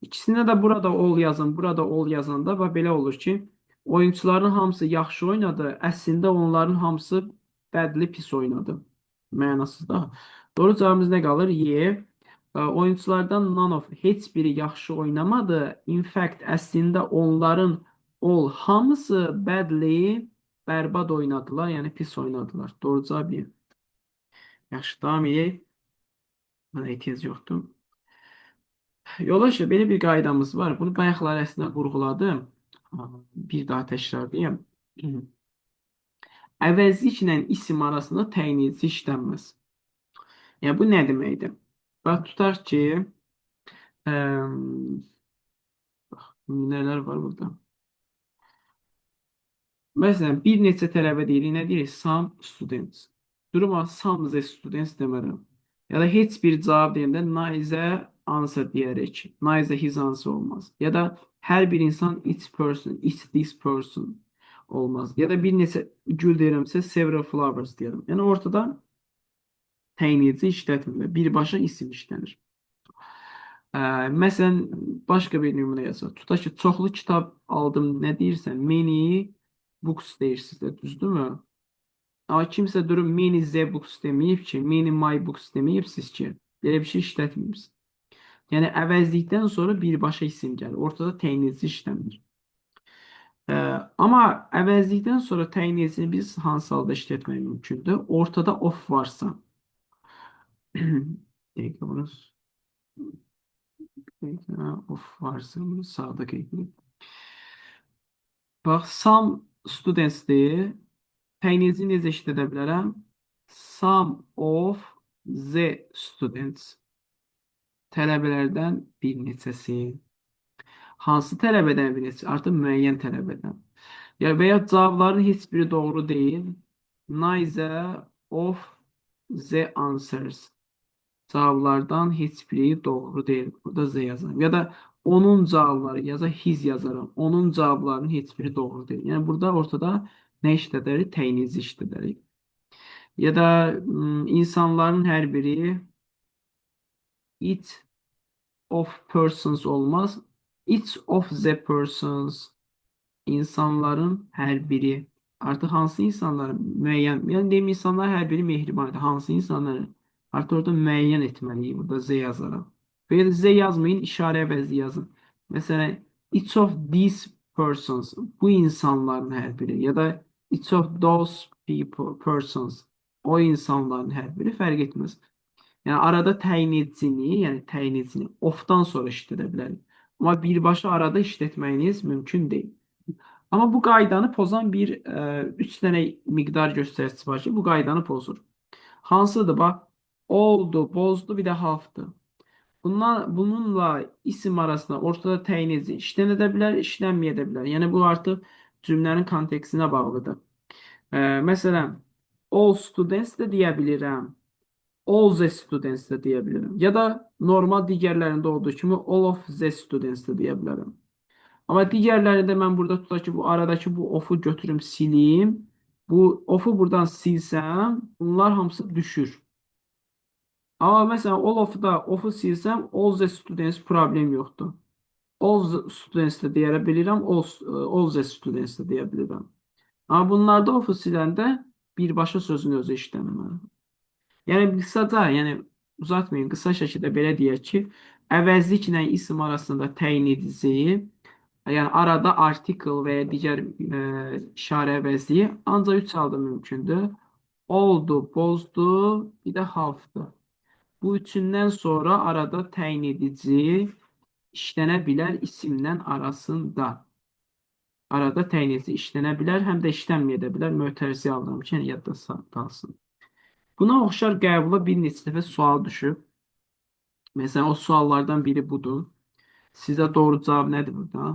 İkisində də burada all yazın, burada all yazanda bax belə olur ki, oyunçuların hamısı yaxşı oynadı. Əslində onların hamısı bədli pis oynadı. Mənasız da. Doğru cavabımız nə qalır? Y. Oyunçulardan none of heç biri yaxşı oynamadı. In fact, əslində onların all hamısı badly Bərbad oynadılar, yəni pis oynadılar. Doğru cavab Y. Yaxşı, davam edək. Buna ehtiyac yoxdur. Yoldaşlar, belə bir qaydamız var. Bunu bayaqlar əslində vurğuladım. Bir daha təkrarlayayım. Əvəzliklə isim arasında təyin edici işlənməz. Yəni, bu nə deməkdir? Bax, tutaq ki, bax, nələr var burada? Məsələn, bir neçə tələbə deyirik, nə deyirik? Some students. Durum, some the students demərəm. Ya da heç bir cavab deyəndə neither answer deyərək. Neither his answer olmaz. Ya da hər bir insan each person, each this person olmaz. Ya da bir neçə gül deyirəmsə several flowers deyirəm. Yəni ortada təyin edici işlətmir. Birbaşa isim işlənir. Məsələn, başqa bir nümunə yazaq. Tutaq ki, çoxlu kitab aldım. Nə deyirsən? Many books deyirsiniz də, düzdürmü? Amma kimsə durub many the books deməyib ki, many my books deməyibsiz ki, belə bir şey işlətməyibsiniz. Yəni əvəzlikdən sonra birbaşa isim gəlir. Ortada təyin edici işlənmir. Amma əvəzlikdən sonra təyin edicisini biz hansı halda işlətmək mümkündür? Ortada of varsa. Dəqiqə bunu dəqiqə, of varsa bunu sağda qeyd edeyim. Bax, some studentsdir. Təyin edici necə işlədə bilərəm? Some of the students. Tələbələrdən bir neçəsi. Hansı tələbədən bir neçəsi? Artıq müəyyən tələbədən. Ya və ya cavabların heç biri doğru deyil. Neither of the answers. Cavablardan heç biri doğru deyil. Burada Z yazıram. Ya da onun cavabları yaza his yazaram. Onun cavablarının heç biri doğru deyil. Yəni burada ortada nə işlədərik? Təyin edici işlədərik. Ya da insanların hər biri each of persons olmaz. Each of the persons, insanların hər biri. Artıq hansı insanların müəyyən, yəni deyim insanlar hər biri mehribandır. Hansı insanları? Artıq orada müəyyən etməliyik. Burada Z yazaram. Və ya da Z yazmayın, işarə əvəzi yazın. Məsələn, each of these persons, bu insanların hər biri ya da each of those people, persons, o insanların hər biri fərq etməz. Yəni arada təyin edicini, yəni təyin edicini of-dan sonra işlədə bilərik. Amma birbaşa arada işlətməyiniz mümkün deyil. Amma bu qaydanı pozan bir üç dənə miqdar göstəricisi var ki, bu qaydanı pozur. Hansıdır? Bax, all'du, both'du, bir də half'dır. Bununla isim arasında ortada təyin edici işlənə də bilər, işlənməyə də bilər. Yəni bu artıq cümlənin kontekstinə bağlıdır. Məsələn, all students də deyə bilirəm. All the students də deyə bilirəm. Ya da normal digərlərində olduğu kimi all of the students də deyə bilərəm. Amma digərlərində mən burada tutaq ki, bu aradakı bu of'u götürüm, silim. Bu of'u buradan silsəm, bunlar hamısı düşür. Amma məsələn, all of-da of'u silsəm, all the students problem yoxdur. All the students də deyə bilirəm, all the students də deyə bilirəm. Amma bunlarda of'u siləndə birbaşa sözün özü işlənməlidir. Yəni qısaca, yəni uzatmayın, qısa şəkildə belə deyək ki, əvəzliklə isim arasında təyin edici, yəni arada article və ya digər işarə əvəzliyi ancaq üç halda mümkündür. All'du, both'du, bir də half'dı. Bu üçündən sonra arada təyin edici işlənə bilər isimlə arasında. Arada təyin edici işlənə bilər, həm də işlənməyə də bilər. Mötərizə alıram ki, yəni yadda qalsın. Buna oxşar qəbula bir neçə dəfə sual düşüb. Məsələn, o suallardan biri budur. Sizə doğru cavab nədir burada?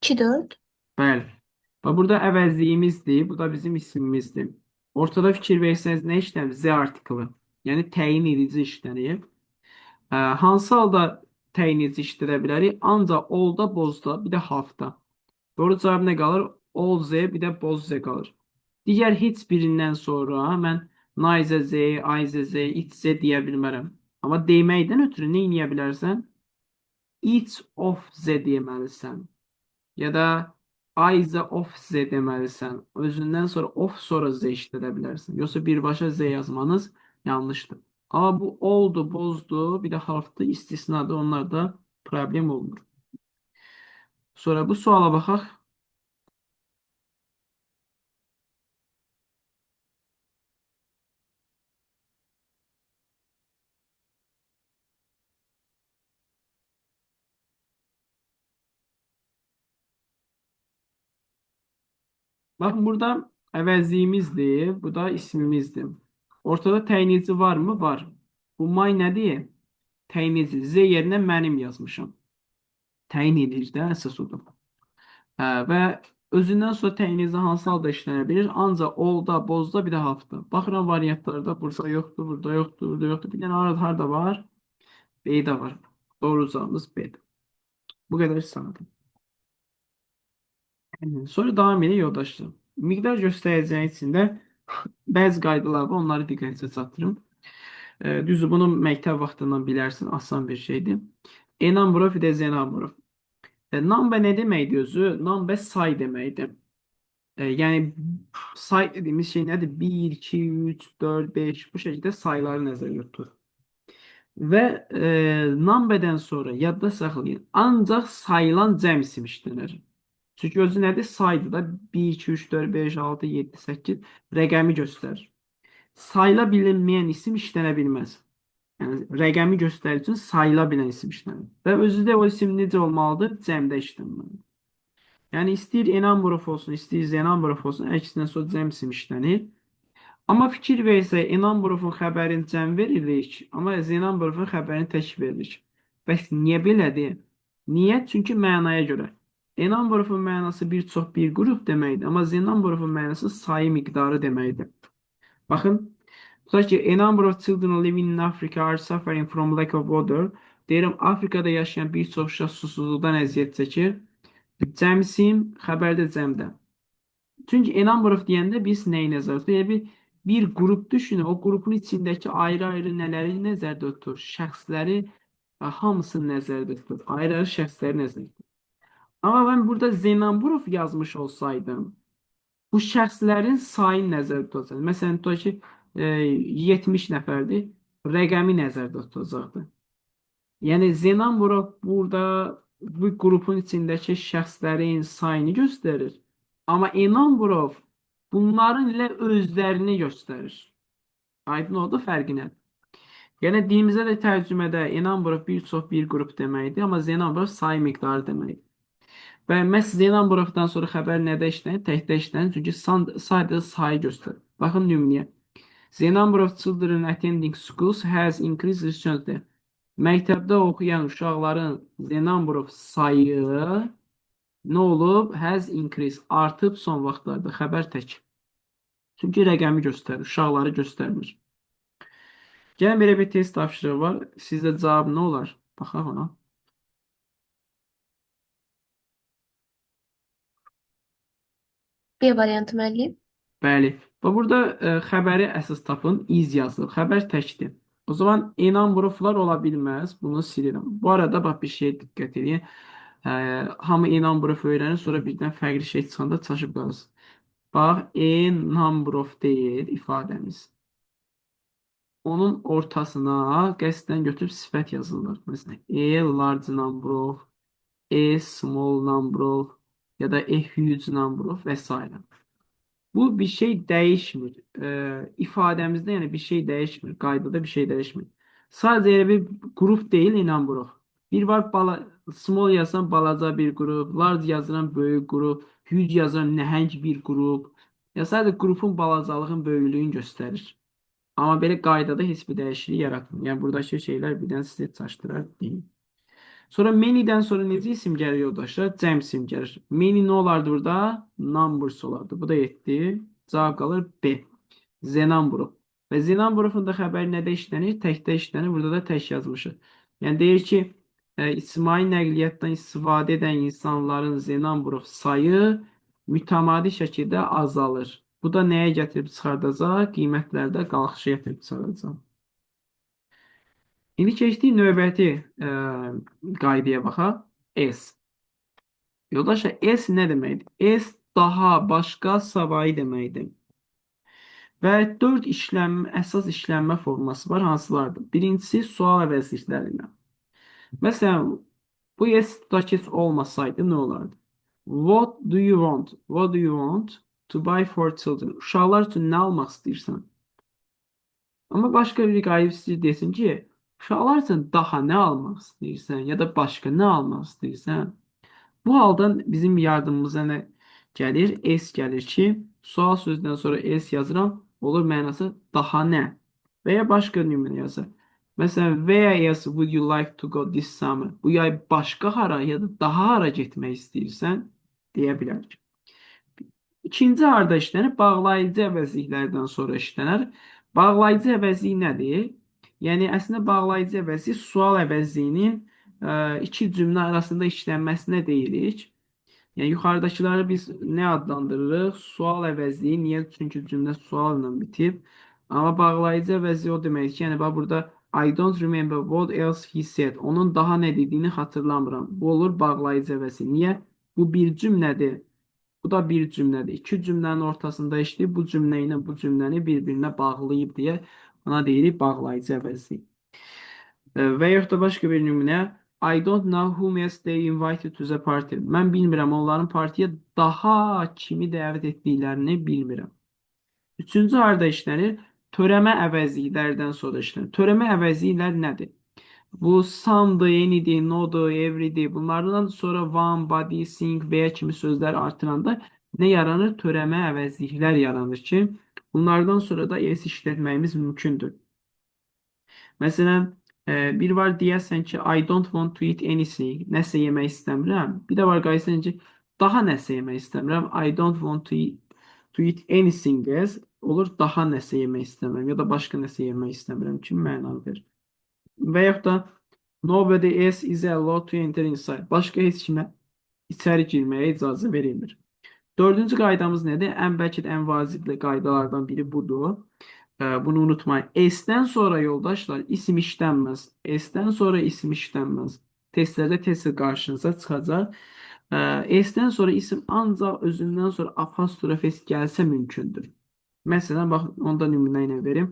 2, 4. Bəli. Bax, burada əvəzliyimizdir. Bu da bizim isimimizdir. Ortada fikir versəniz nə işlənir? Z artiklı. Yəni təyin edici işlənir. Hansı halda təyin edici işlədə bilərik? Ancaq all-da, both'da, bir də half-da. Doğru cavab nə qalır? All Z, bir də both Z qalır. Digər heç birindən sonra mən neither Z, either Z, each Z deyə bilmərəm. Amma deməkdən ötürü nə edə bilərsən? Each of Z deməlisən. Ya da either of Z deməlisən. Özündən sonra of sonra Z işlədə bilərsən. Yoxsa birbaşa Z yazmanız yanlışdır. Amma bu all'du, both'du, bir də half'dı, istisnadır. Onlarda problem olmur. Sonra bu suala baxaq. Baxın, burada əvəzliyimizdir, bu da ismimizdir. Ortada təyinici var mı? Var. Bu my nədir? Təyinici. Z yerinə mənim yazmışam. Təyin edir də əsas odur. Və özündən sonra təyinici hansı halda işlənə bilir? Ancaq olda, bozda, bir də hafta. Baxıram variantlarda burada yoxdur, burada yoxdur, burada yoxdur. Bir dənə harada var? B-də var. Doğru cavabımız B-dir. Bu qədər sadə. Sonra davam edir yoldaşlar. Miqdar göstəricinin içində bəzi qaydalar var, onları diqqətinizə çatdırım. Düzdür, bunu məktəb vaxtından bilərsin, asan bir şeydir. A number of, bir də Z number of. Number nə deməkdir özü? Number say deməkdir. Yəni say dediyimiz şey nədir? 1, 2, 3, 4, 5 bu şəkildə sayları nəzərdə tutur. Və numberdən sonra yadda saxlayın, ancaq sayılan cəm isim işlənir. Çünki özü nədir? Saydır da 1, 2, 3, 4, 5, 6, 7, 8 rəqəmi göstərir. Sayıla bilinməyən isim işlənə bilməz. Yəni rəqəmi göstərir üçün sayıla bilən isim işlənir. Və özü də o isim necə olmalıdır? Cəmdə işlənməlidir. Yəni istəyir A number of olsun, istəyir Z number of olsun, hər ikisindən sonra cəm isim işlənir. Amma fikir versək, A number of-un xəbərini cəm veririk, amma Z number of-un xəbərini tək veririk. Bəs niyə belədir? Niyə? Çünki mənaya görə. A number of-un mənası bir çox bir qrup deməkdir, amma Z number of-un mənası sayı miqdarı deməkdir. Baxın, tutaq ki, a number of children living in Africa are suffering from lack of water. Deyirəm, Afrikada yaşayan bir çox uşaq susuzluqdan əziyyət çəkir. Cəm isim, xəbər də cəmdə. Çünki a number of deyəndə biz nəyi nəzərdə tuturuq? Yəni bir qrup düşünün, o qrupun içindəki ayrı-ayrı nələri nəzərdə tutur? Şəxsləri hamısını nəzərdə tutur. Ayrı-ayrı şəxsləri nəzərdə tutur. Amma mən burada Z number of yazmış olsaydım, bu şəxslərin sayını nəzərdə tutacaq. Məsələn, tutaq ki, 70 nəfərdir, rəqəmi nəzərdə tutacaqdı. Yəni Z number of burada bu qrupun içindəki şəxslərin sayını göstərir. Amma A number of bunların ilə özlərini göstərir. Aydın oldu fərqi nədir? Yəni dilimizə də tərcümədə A number of bir çox bir qrup deməkdir, amma Z number of sayı miqdarı deməkdir. Və məhz Z number of-dan sonra xəbər nədə işlənir? Təkdə işlənir. Çünki sadəcə sayı göstərir. Baxın nümunəyə. The number of children attending schools has increased recently. Məktəbdə oxuyan uşaqların the number of sayı nə olub? Has increased. Artıb son vaxtlarda. Xəbər tək. Çünki rəqəmi göstərir, uşaqları göstərmir. Gəlin belə bir test tapşırığı var. Sizdə cavab nə olar? Baxaq ona. B variantı müəllim. Bəli. Və burada xəbəri əsas tapın. Is yazılıb. Xəbər təkdir. O zaman a number of-lar ola bilməz. Bunu silirəm. Bu arada bax bir şeyə diqqət edin. Hamı a number of öyrənir, sonra birdən fərqli şey çıxanda çaşıb qalırsınız. Bax, a number of deyil ifadəmiz. Onun ortasına qəsdən götürüb sifət yazırlar. Məsələn, a large number of, a small number of ya da a huge number of və s. Bu bir şey dəyişmir. İfadəmizdə yəni bir şey dəyişmir. Qaydada bir şey dəyişmir. Sadəcə elə bir qrup deyil, a number of. Bir var small yazan balaca bir qrup, large yazılan böyük qrup, huge yazan nəhəng bir qrup. Ya sadəcə qrupun balacalığın, böyüklüyünü göstərir. Amma belə qaydada heç bir dəyişiklik yaratmır. Yəni buradakı şeylər birdən sizi çaşdırar deyil. Sonra many-dən sonra necə isim gəlir yoldaşlar? Cəm isim gəlir. Many nə olardı burada? Numbers olardı. Bu da 7. Cavab qalır B. The number of. Və the number of-un da xəbəri nədə işlənir? Təkdə işlənir. Burada da tək yazmışıq. Yəni deyir ki, ictimai nəqliyyatdan istifadə edən insanların the number of sayı mütəmadi şəkildə azalır. Bu da nəyə gətirib çıxardacaq? Qiymətlərdə qalxışa gətirib çıxardacaq. İndi keçdik növbəti qaydaya baxaq. S. Yoldaşlar, S nə deməkdir? S daha, başqa, savayı deməkdir. Və 4 əsas işlənmə forması var. Hansılardır? Birincisi, sual əvəzlikləri ilə. Məsələn, Bu S tutaq ki, olmasaydı nə olardı? What do you want? What do you want to buy for children? Uşaqlar üçün nə almaq istəyirsən? Amma başqa bir qayıb istəyir desin ki, uşaqlar üçün daha nə almaq istəyirsən ya da başqa nə almaq istəyirsən? Bu halda bizim yardımımıza nə gəlir? S gəlir ki, sual sözündən sonra S yazıram, olur mənası daha nə? Və ya başqa nümunə yazır. Məsələn, where else would you like to go this summer? Bu yay başqa hara ya da daha hara getmək istəyirsən deyə bilərik. İkinci harda işlənir? Bağlayıcı əvəzliklərdən sonra işlənər. Bağlayıcı əvəzlik nədir? Yəni əslində bağlayıcı əvəzlik sual əvəzliyinin iki cümlə arasında işlənməsinə deyirik. Yəni yuxarıdakıları biz nə adlandırırıq? Sual əvəzliyi. Niyə? Çünki cümlə sualla bitib. Amma bağlayıcı əvəzlik o deməkdir ki, yəni bax burada I don't remember what else he said. Onun daha nə dediyini xatırlamıram. Bu olur bağlayıcı əvəzlik. Niyə? Bu bir cümlədir. Bu da bir cümlədir. İki cümlənin ortasında işləyib bu cümlə ilə bu cümləni bir-birinə bağlayıb deyə buna deyirik bağlayıcı əvəzlik. Və yaxud da başqa bir nümunə I don't know whom else they invited to the party. Mən bilmirəm onların partiyə daha kimi dəvət etdiklərini bilmirəm. Üçüncü harda işlənir? Törəmə əvəzliklərdən sonra işlənir. Törəmə əvəzliklər nədir? Bu some'dır, any'dir, no'dur, every'dir. Bunlardan sonra one, body, thing və ya kimi sözlər artıranda nə yaranır? Törəmə əvəzliklər yaranır ki, bunlardan sonra da s işlətməyimiz mümkündür. Məsələn, bir var deyəsən ki, I don't want to eat anything. Nəsə yemək istəmirəm. Bir də var qayıtsan ki, daha nəsə yemək istəmirəm. I don't want to eat anything else. Olur daha nəsə yemək istəmirəm ya da başqa nəsə yemək istəmirəm kimi məna verir. Və yaxud da nobody else is allowed to enter inside. Başqa heç kimə içəri girməyə icazə verilmir. Dördüncü qaydamız nədir? Ən bəlkə də ən vacibli qaydalardan biri budur. Bunu unutmayın. S-dən sonra yoldaşlar isim işlənməz. S-dən sonra isim işlənməz. Testlərdə tez qarşınıza çıxacaq. S-dən sonra isim ancaq özündən sonra apostrof S gəlsə mümkündür. Məsələn, bax, onu da nümunə ilə verim.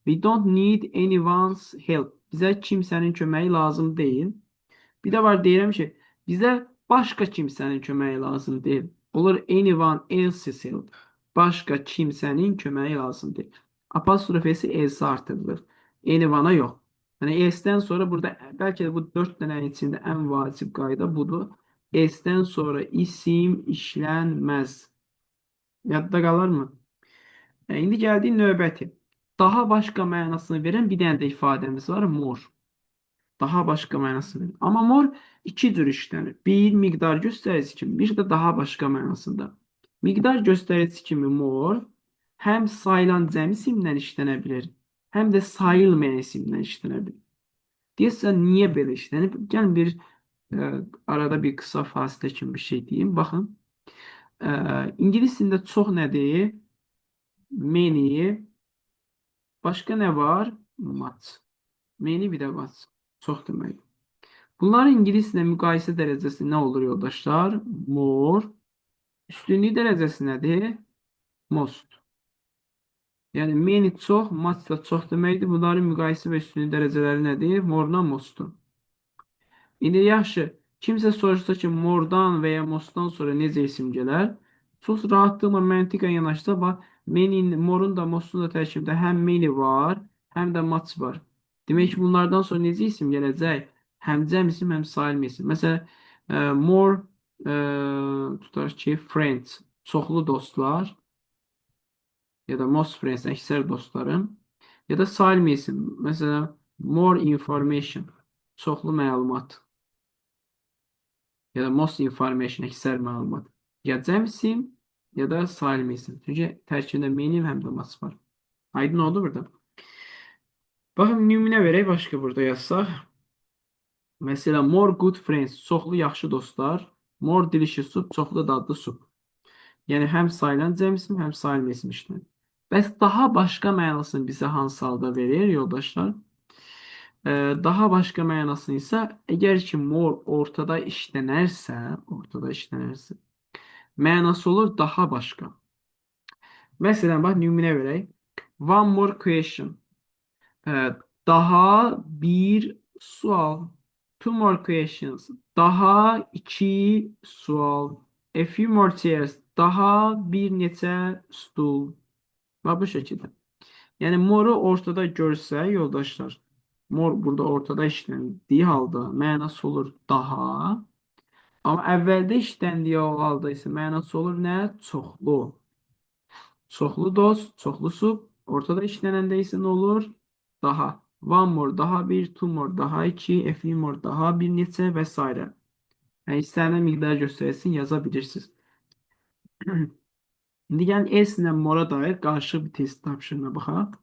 We don't need anyone's help. Bizə kimsənin köməyi lazım deyil. Bir də var deyirəm ki, bizə başqa kimsənin köməyi lazım deyil. Olur anyone else's help. Başqa kimsənin köməyi lazım deyil. Apostrof S else artırılır. Anyone'a yox. Yəni S-dən sonra burada bəlkə də bu 4 dənə içində ən vacib qayda budur. S-dən sonra isim işlənməz. Yadda qalır mı? İndi gəldik növbəti. Daha başqa mənasını verən bir dənə də ifadəmiz var, more. Daha başqa mənasını verir. Amma more iki cür işlənir. Bir miqdar göstəricisi kimi, bir də daha başqa mənasında. Miqdar göstəricisi kimi more həm sayılan cəm isimdən işlənə bilər, həm də sayılmayan isimdən işlənə bilər. Deyəsən, niyə belə işlənib? Gəlin bir arada bir qısa fasilə kimi bir şey deyim. Baxın. İngilis dilində çox nədir? Many. Başqa nə var? Much. Many bir də much. Çox demək. Bunların ingilis dilində müqayisə dərəcəsi nə olur yoldaşlar? More. Üstünlük dərəcəsi nədir? Most. Yəni many çox, much da çox deməkdir. Bunların müqayisə və üstünlük dərəcələri nədir? More-la most-dur. İndi yaxşı, kimsə soruşsa ki, more-dan və ya most-dan sonra necə isim gələr? Çox rahatlıqla məntiqən yanaşsa, bax, many, more-un da most-un da tərkibində həm many var, həm də much var. Demək ki, bunlardan sonra necə isim gələcək? Həm cəm isim, həm sayılma isim. Məsələn, more tutaraq ki, friends, çoxlu dostlar ya da most friends, əksər dostlarım ya da sayılma isim. Məsələn, more information, çoxlu məlumat ya da most information, əksər məlumat. Ya cəm isim ya da sayılma isim. Çünki tərkibində many həm də much var. Aydın oldu burada. Baxın, nümunə verək, başqa burada yazsaq. Məsələn, more good friends, çoxlu yaxşı dostlar. More delicious soup, çoxlu dadlı sup. Yəni həm sayılan cəm isim, həm sayılma isim işlənir. Bəs daha başqa mənasını bizə hansı halda verir yoldaşlar? Daha başqa mənasını isə əgər ki more ortada işlənərsə, mənası olur daha başqa. Məsələn, bax nümunə verək. One more question. Daha bir sual. Two more questions. Daha iki sual. A few more chairs. Daha bir neçə stul. Bax bu şəkildə. Yəni moru ortada görsə yoldaşlar, mor burada ortada işləndiyi halda mənası olur daha. Amma əvvəldə işləndiyi halda isə mənası olur nə? Çoxlu. Çoxlu dost, çoxlu sub. Ortada işlənəndə isə nə olur? Daha. One more, daha bir, two more, daha iki, a few more, daha bir neçə və s. Yəni istənilən miqdar göstərisini yaza bilirsiniz. İndi gəlin S ilə mora dair qarışıq bir test tapşırığına baxaq.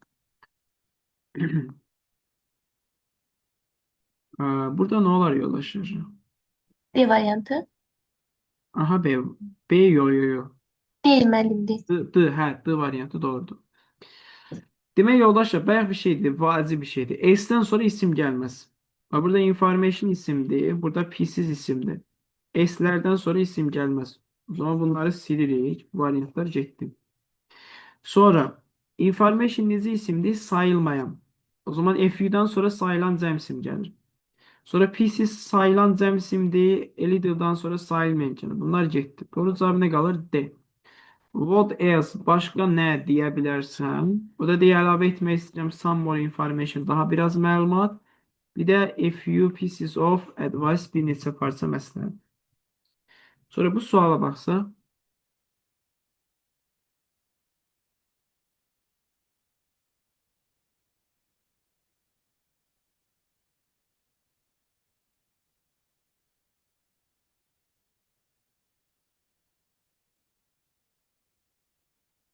Burada nə olar yoldaşlar? D variantı. Aha B. B yo yo yo. Değil müəllim D. D, D, hə, D variantı doğrudur. Demək yoldaşlar, bayaq bir şeydir, vacib bir şeydir. S-dən sonra isim gəlməz. Bax, burada information isimdir, burada pieces isimdir. S-lərdən sonra isim gəlməz. O zaman bunları silirik. Bu variantlar getdi. Sonra information necə isimdir? Sayılmayan. O zaman FU-dan sonra sayılan cəm isim gəlir. Sonra pieces sayılan cəm isimdir. Elidel'dan sonra sayılmayan gəlir. Bunlar getdi. Doğru cavab nə qalır? D. What else? Başqa nə deyə bilərsən? O da deyə əlavə etmək istəyirəm some more information. Daha biraz məlumat. Bir də a few pieces of advice, bir neçə parça məsləhət. Sonra bu suala baxsaq.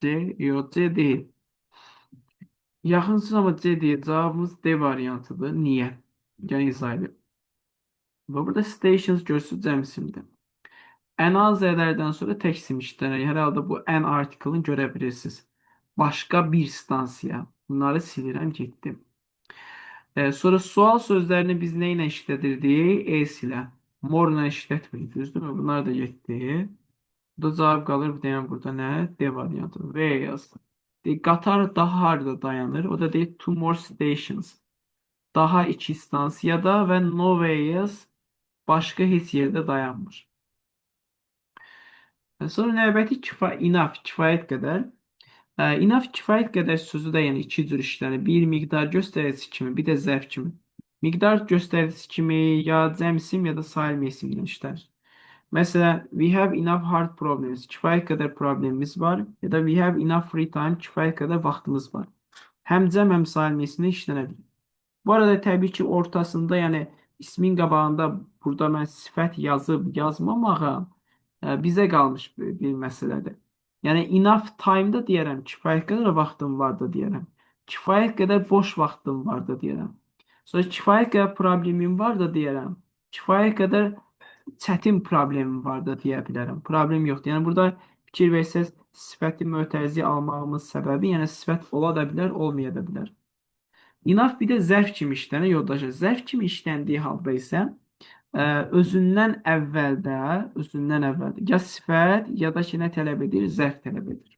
C, yox, C deyil. Yaxınsınız amma C deyil. Cavabımız D variantıdır. Niyə? Gəlin izah edeyim. Və burada stations görürsünüz cəm isimdir. Ən az zələrdən sonra tək isim işlənir. Hər halda bu N artikelini görə bilirsiniz. Başqa bir stansiya. Bunları silirəm, getdim. Sonra sual sözlərini biz nə ilə işlədirdik? S ilə. More ilə işlətmirik, düzdürmü? Bunlar da getdi. Bu da cavab qalır. Bu deyən burada nə? D variantı. V yaz. Deyir, qatar daha harda dayanır? O da deyir two more stations. Daha iki stansiyada və nowhere else başqa heç yerdə dayanmır. Sonra növbəti enough, kifayət qədər. Enough kifayət qədər sözü də yəni iki cür işlənir. Bir miqdar göstəricisi kimi, bir də zərf kimi. Miqdar göstəricisi kimi ya cəm isim ya da sayılma isimlə işlənir. Məsələn, we have enough hard problems. Kifayət qədər problemimiz var. Ya da we have enough free time. Kifayət qədər vaxtımız var. Həm cəm, həm sayılma isimlə işlənə bilir. Bu arada təbii ki, ortasında, yəni ismin qabağında burada mən sifət yazıb yazmamağa bizə qalmış bir məsələdir. Yəni enough time-da deyərəm, kifayət qədər vaxtım var da deyərəm. Kifayət qədər boş vaxtım var da deyərəm. Sonra kifayət qədər problemim var da deyərəm. Kifayət qədər çətin problemim var da deyə bilərəm. Problem yoxdur. Yəni burada fikir versəz sifəti mötərizə almağımız səbəbi, yəni sifət ola da bilər, olmaya da bilər. Enough bir də zərf kimi işlənir yoldaşlar. Zərf kimi işləndiyi halda isə özündən əvvəldə, ya sifət ya da ki nə tələb edir? Zərf tələb edir.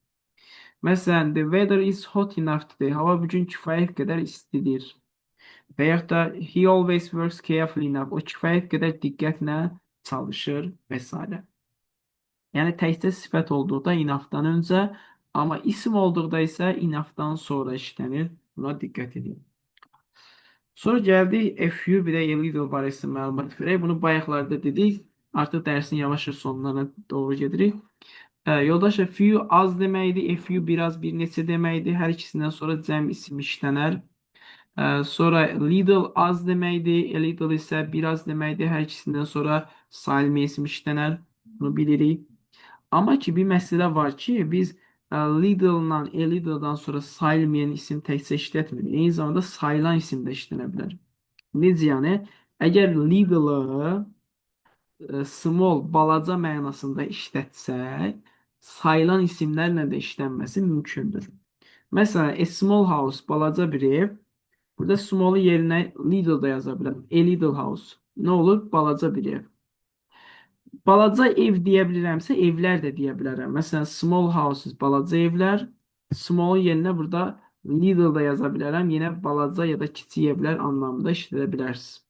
Məsələn, the weather is hot enough today. Hava bu gün kifayət qədər istidir. Və yaxud da he always works carefully enough. O kifayət qədər diqqətlə çalışır və s. Yəni təkcə sifət olduqda enough-dan öncə, amma isim olduqda isə enough-dan sonra işlənir. Buna diqqət edin. Sonra gəldik a few bir də a little barəsində məlumat verək. Bunu bayaqlarda dedik. Artıq dərsin yavaş-yavaş sonlarına doğru gedirik. Yoldaşlar, few az deməkdir, a few biraz, bir neçə deməkdir. Hər ikisindən sonra cəm isim işlənər. Sonra little az deməkdir, a little isə biraz deməkdir. Hər ikisindən sonra sayılma isim işlənər. Bunu bilirik. Amma ki bir məsələ var ki, biz little-la a little-dan sonra sayılmayan isim təkcə işlətmirik. Eyni zamanda sayılan isim də işlənə bilər. Necə yəni? Əgər little-ı small, balaca mənasında işlətsək, sayılan isimlərlə də işlənməsi mümkündür. Məsələn, a small house, balaca bir ev. Burada small-ı yerinə little da yaza bilərəm. A little house. Nə olur? Balaca bir ev. Balaca ev deyə bilirəmsə, evlər də deyə bilərəm. Məsələn, small houses, balaca evlər. Small yerinə burada little da yaza bilərəm. Yenə balaca ya da kiçik evlər anlamında işlədə bilərsiniz.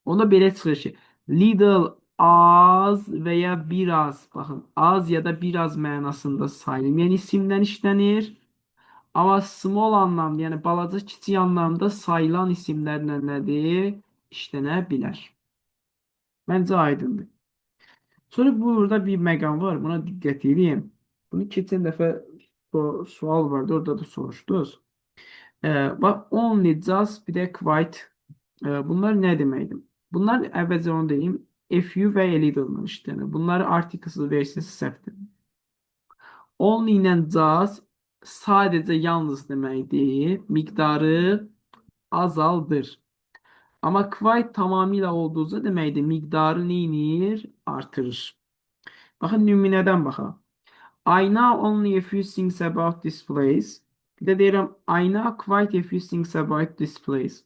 Onda belə çıxır ki, little az və ya biraz, baxın, az ya da biraz mənasında sayılmayan isimdən işlənir. Amma small anlamda, yəni balaca, kiçik anlamda sayılan isimlərlə nədir? İşlənə bilər. Məncə aydındır. Sonra burada bir məqam var. Buna diqqət edin. Bunu keçən dəfə sual vardı. Orada da soruşdunuz. Bax, only, just, bir də quite. Bunlar nə deməkdir? Bunlar əvvəlcə onu deyim. A few və a little işlənir. Bunları articlesız versiyası səhvdir. Only ilə just sadəcə yalnız deməkdir. Miqdarı azaldır. Amma quite tamamilə olduqca deməkdir. Miqdarı neynir? Artırır. Baxın, nümunədən baxaq. I know only a few things about this place. Bir də deyirəm, I know quite a few things about this place.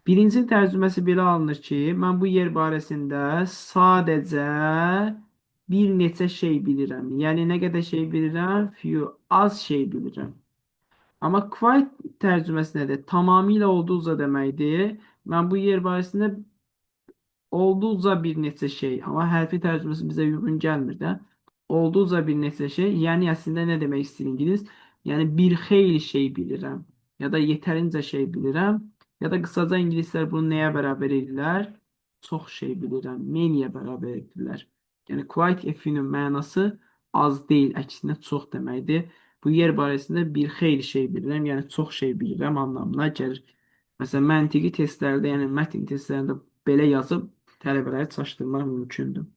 Birinci tərcüməsi belə alınır ki, mən bu yer barəsində sadəcə bir neçə şey bilirəm. Yəni nə qədər şey bilirəm? Few, az şey bilirəm. Amma quite tərcüməsi nədir? Tamamilə olduqca deməkdir. Mən bu yer barəsində olduqca bir neçə şey, amma hərfi tərcüməsi bizə uyğun gəlmir də. Olduqca bir neçə şey, yəni əslində nə demək istəyir ingilis? Yəni bir xeyli şey bilirəm ya da yetərincə şey bilirəm. Ya da qısaca ingilislər bunu nəyə bərabər edirlər? Çox şey bilirəm, many-yə bərabər edirlər. Yəni quite a few-nin mənası az deyil, əksinə çox deməkdir. Bu yer barəsində bir xeyli şey bilirəm, yəni çox şey bilirəm anlamına gəlir. Məsələn, məntiqi testlərdə, yəni mətn testlərində belə yazıb tələbələri çaşdırmaq mümkündür.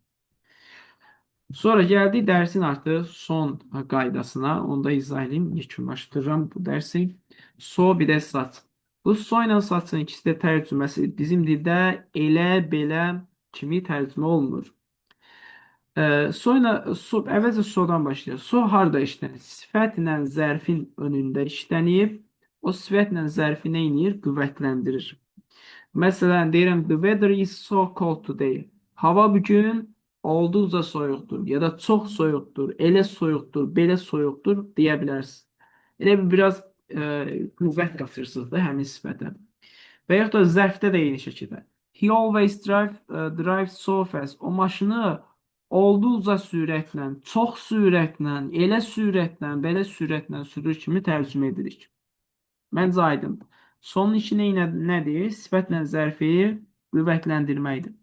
Sonra gəldik dərsin artıq son qaydasına. Onu da izah edeyim, yekunlaşdırıram bu dərsi. So bir də such. Bu so ilə such-ın ikisi də tərcüməsi bizim dildə elə, belə kimi tərcümə olunur. So ilə so, əvvəlcə so'dan başlayaq. So harda işlənir? Sifətlə zərfin önündə işlənib. O sifətlə zərfi nə edir? Qüvvətləndirir. Məsələn, deyirəm the weather is so cold today. Hava bugün olduqca soyuqdur ya da çox soyuqdur, elə soyuqdur, belə soyuqdur deyə bilərsiniz. Elə bir biraz qüvvət qatırsınız da həmin sifətə. Və yaxud da zərfdə də eyni şəkildə. He always drives so fast. O maşını olduqca sürətlə, çox sürətlə, elə sürətlə, belə sürətlə sürür kimi tərcümə edirik. Məncə aydındır. Sonun işi nədir? Sifətlə zərfi qüvvətləndirməkdir.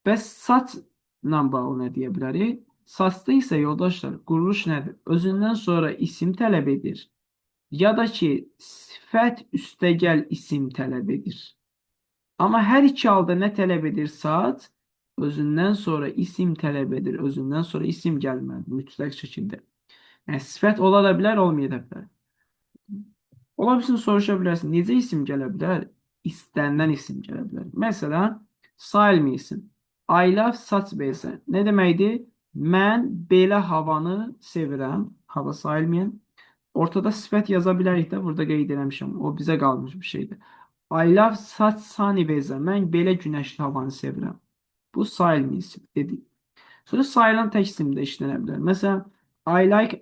Bəs such-la bağlı nə deyə bilərik? Such-da isə yoldaşlar, quruluş nədir? Özündən sonra isim tələb edir. Ya da ki, sifət üstəgəl isim tələb edir. Amma hər iki halda nə tələb edir such? Özündən sonra isim tələb edir. Özündən sonra isim gəlməlidir mütləq şəkildə. Yəni sifət ola da bilər, olmaya da bilər. Ola bilsin soruşa bilərsin, necə isim gələ bilər? İstənilən isim gələ bilər. Məsələn, sayılmır isim. I love such weather. Nə deməkdir? Mən belə havanı sevirəm. Hava sayılmayan. Ortada sifət yaza bilərik də, burada qeyd eləmişəm. O bizə qalmış bir şeydir. I love such sunny weather. Mən belə günəşli havanı sevirəm. Bu sayılmır isim dedik. Sonra sayılan tək isim də işlənə bilər. Məsələn, I like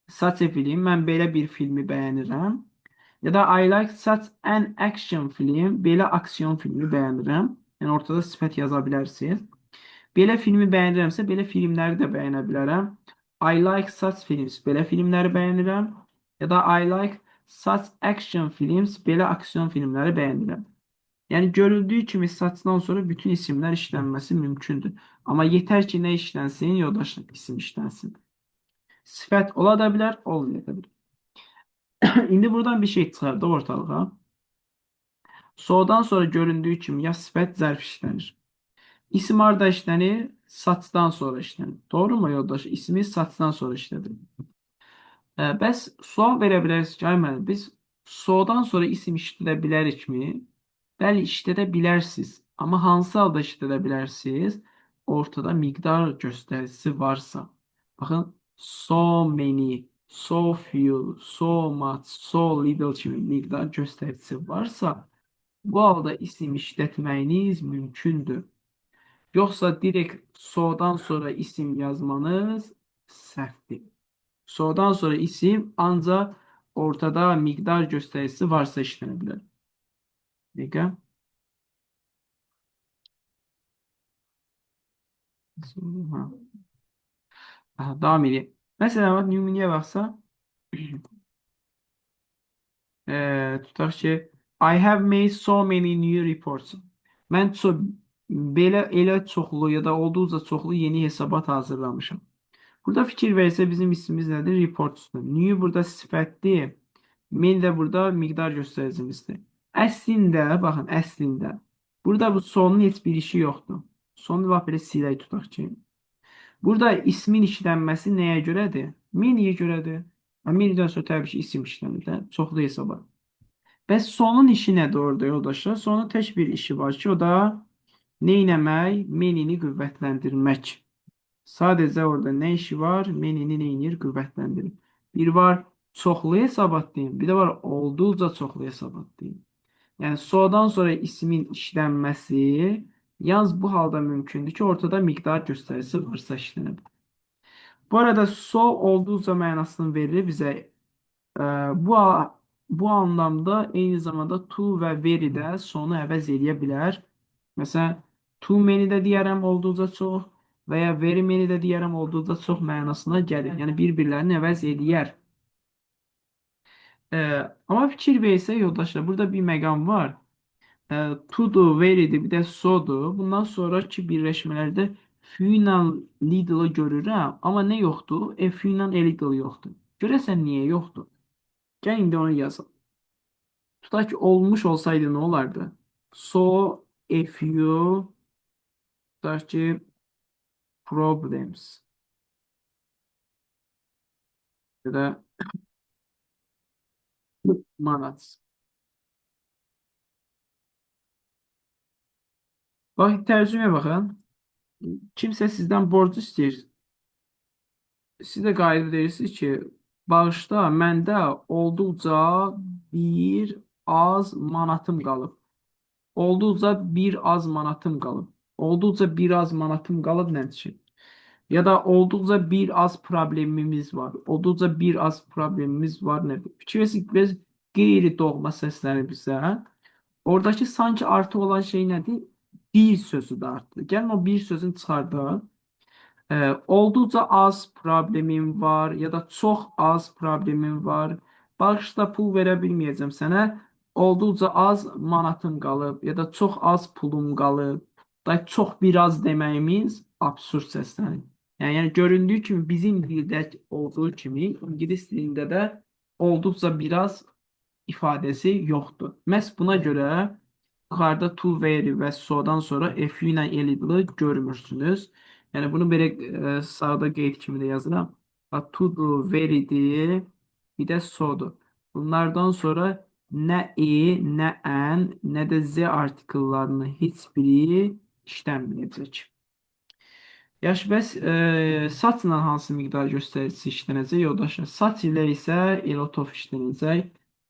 such a film. Mən belə bir filmi bəyənirəm. Ya da I like such an action film. Belə aksiyon filmi bəyənirəm. Yəni ortada sifət yaza bilərsiniz. Belə filmi bəyənirəmsə, belə filmləri də bəyənə bilərəm. I like such films. Belə filmləri bəyənirəm. Ya da I like such action films. Belə aksiyon filmləri bəyənirəm. Yəni görüldüyü kimi such-dan sonra bütün isimlər işlənməsi mümkündür. Amma yetər ki, nə işlənsin? Yoldaşlar, isim işlənsin. Sifət ola da bilər, olmaya da bilər. İndi buradan bir şey çıxardı ortalığa. So'dan sonra göründüyü kimi ya sifət, zərf işlənir. İsim harda işlənir? Such-dan sonra işlənir. Doğru mu yoldaş? İsmi such-dan sonra işlədir. Bəs sual verə bilərsiniz ki, ay müəllim, biz so'dan sonra isim işlədə bilərikmi? Bəli, işlədə bilərsiniz. Amma hansı halda işlədə bilərsiniz? Ortada miqdar göstəricisi varsa. Baxın, so many, so few, so much, so little kimi miqdar göstəricisi varsa, bu halda isim işlətməyiniz mümkündür. Yoxsa direkt so'dan sonra isim yazmanız səhvdir. So'dan sonra isim ancaq ortada miqdar göstəricisi varsa işlənə bilər. Dəqiqə. Ha. Aha, davam edeyim. Məsələn, bax, nümunəyə baxsa, tutaq ki, I have made so many new reports. Mən çox, belə elə çoxlu ya da olduqca çoxlu yeni hesabat hazırlamışam. Burada fikir versə bizim ismimiz nədir? Reports'dur. New burada sifətdir. Many də burada miqdar göstəricimizdir. Əslində, baxın, əslində burada bu sonun heç bir işi yoxdur. Sonu bax belə silək tutaq ki. Burada ismin işlənməsi nəyə görədir? Many-yə görədir. Many-dən sonra təbii ki, isim işlənir də, çoxlu hesabat. Bəs sonun işi nədir orada yoldaşlar? Sonun tək bir işi var ki, o da nə etmək? Many-ni qüvvətləndirmək. Sadəcə orada nə işi var? Many-ni nə edir? Qüvvətləndirir. Bir var çoxlu hesabat deyim, bir də var olduqca çoxlu hesabat deyim. Yəni so'dan sonra ismin işlənməsi yalnız bu halda mümkündür ki, ortada miqdar göstəricisi varsa işlənə bilər. Bu arada so olduqca mənasını verir bizə. Bu bu anlamda eyni zamanda too və very də sonu əvəz eləyə bilər. Məsələn, too many də deyərəm olduqca çox və ya very many də deyərəm olduqca çox mənasına gəlir. Yəni bir-birlərini əvəz eləyər. Amma fikir versək yoldaşlar, burada bir məqam var. To'dur, very'dir, bir də so'dur. Bundan sonraki birləşmələrdə few ilə little-ı görürəm, amma nə yoxdur? A few ilə a little yoxdur. Görəsən niyə yoxdur? Gəl indi onu yazalım. Tutaq ki, olmuş olsaydı nə olardı? So, a few, tutaq ki, problems. Ya da manats. Bax, tərcüməyə baxın. Kimsə sizdən borc istəyir. Siz də qayıdıb deyirsiniz ki, bağışla, məndə olduqca bir az manatım qalıb. Olduqca bir az manatım qalıb. Olduqca bir az manatım qalıb nə üçün? Ya da olduqca bir az problemimiz var. Olduqca bir az problemimiz var nədir? Fikir versiniz, biraz qeyri-doğma səslənir bizə. Oradakı sanki artı olan şey nədir? Bir sözü də artdı. Gəlin o bir sözünü çıxardaq. Olduqca az problemim var ya da çox az problemim var. Bağışla pul verə bilməyəcəm sənə. Olduqca az manatım qalıb ya da çox az pulum qalıb. Da çox biraz deməyimiz absurd səslənir. Yəni göründüyü kimi bizim dildə olduğu kimi ingilis dilində də olduqca biraz ifadəsi yoxdur. Məhz buna görə yuxarıda to, very və so'dan sonra a few ilə a little görmürsünüz. Yəni bunu belə sağda qeyd kimi də yazıram. Bax, to'dur, very'dir, bir də so'dur. Bunlardan sonra nə e, nə an, nə də z artikellarının heç biri işlənməyəcək. Yaxşı, bəs such-la hansı miqdar göstəricisi işlənəcək yoldaşlar? Such ilə isə a lot of işlənəcək.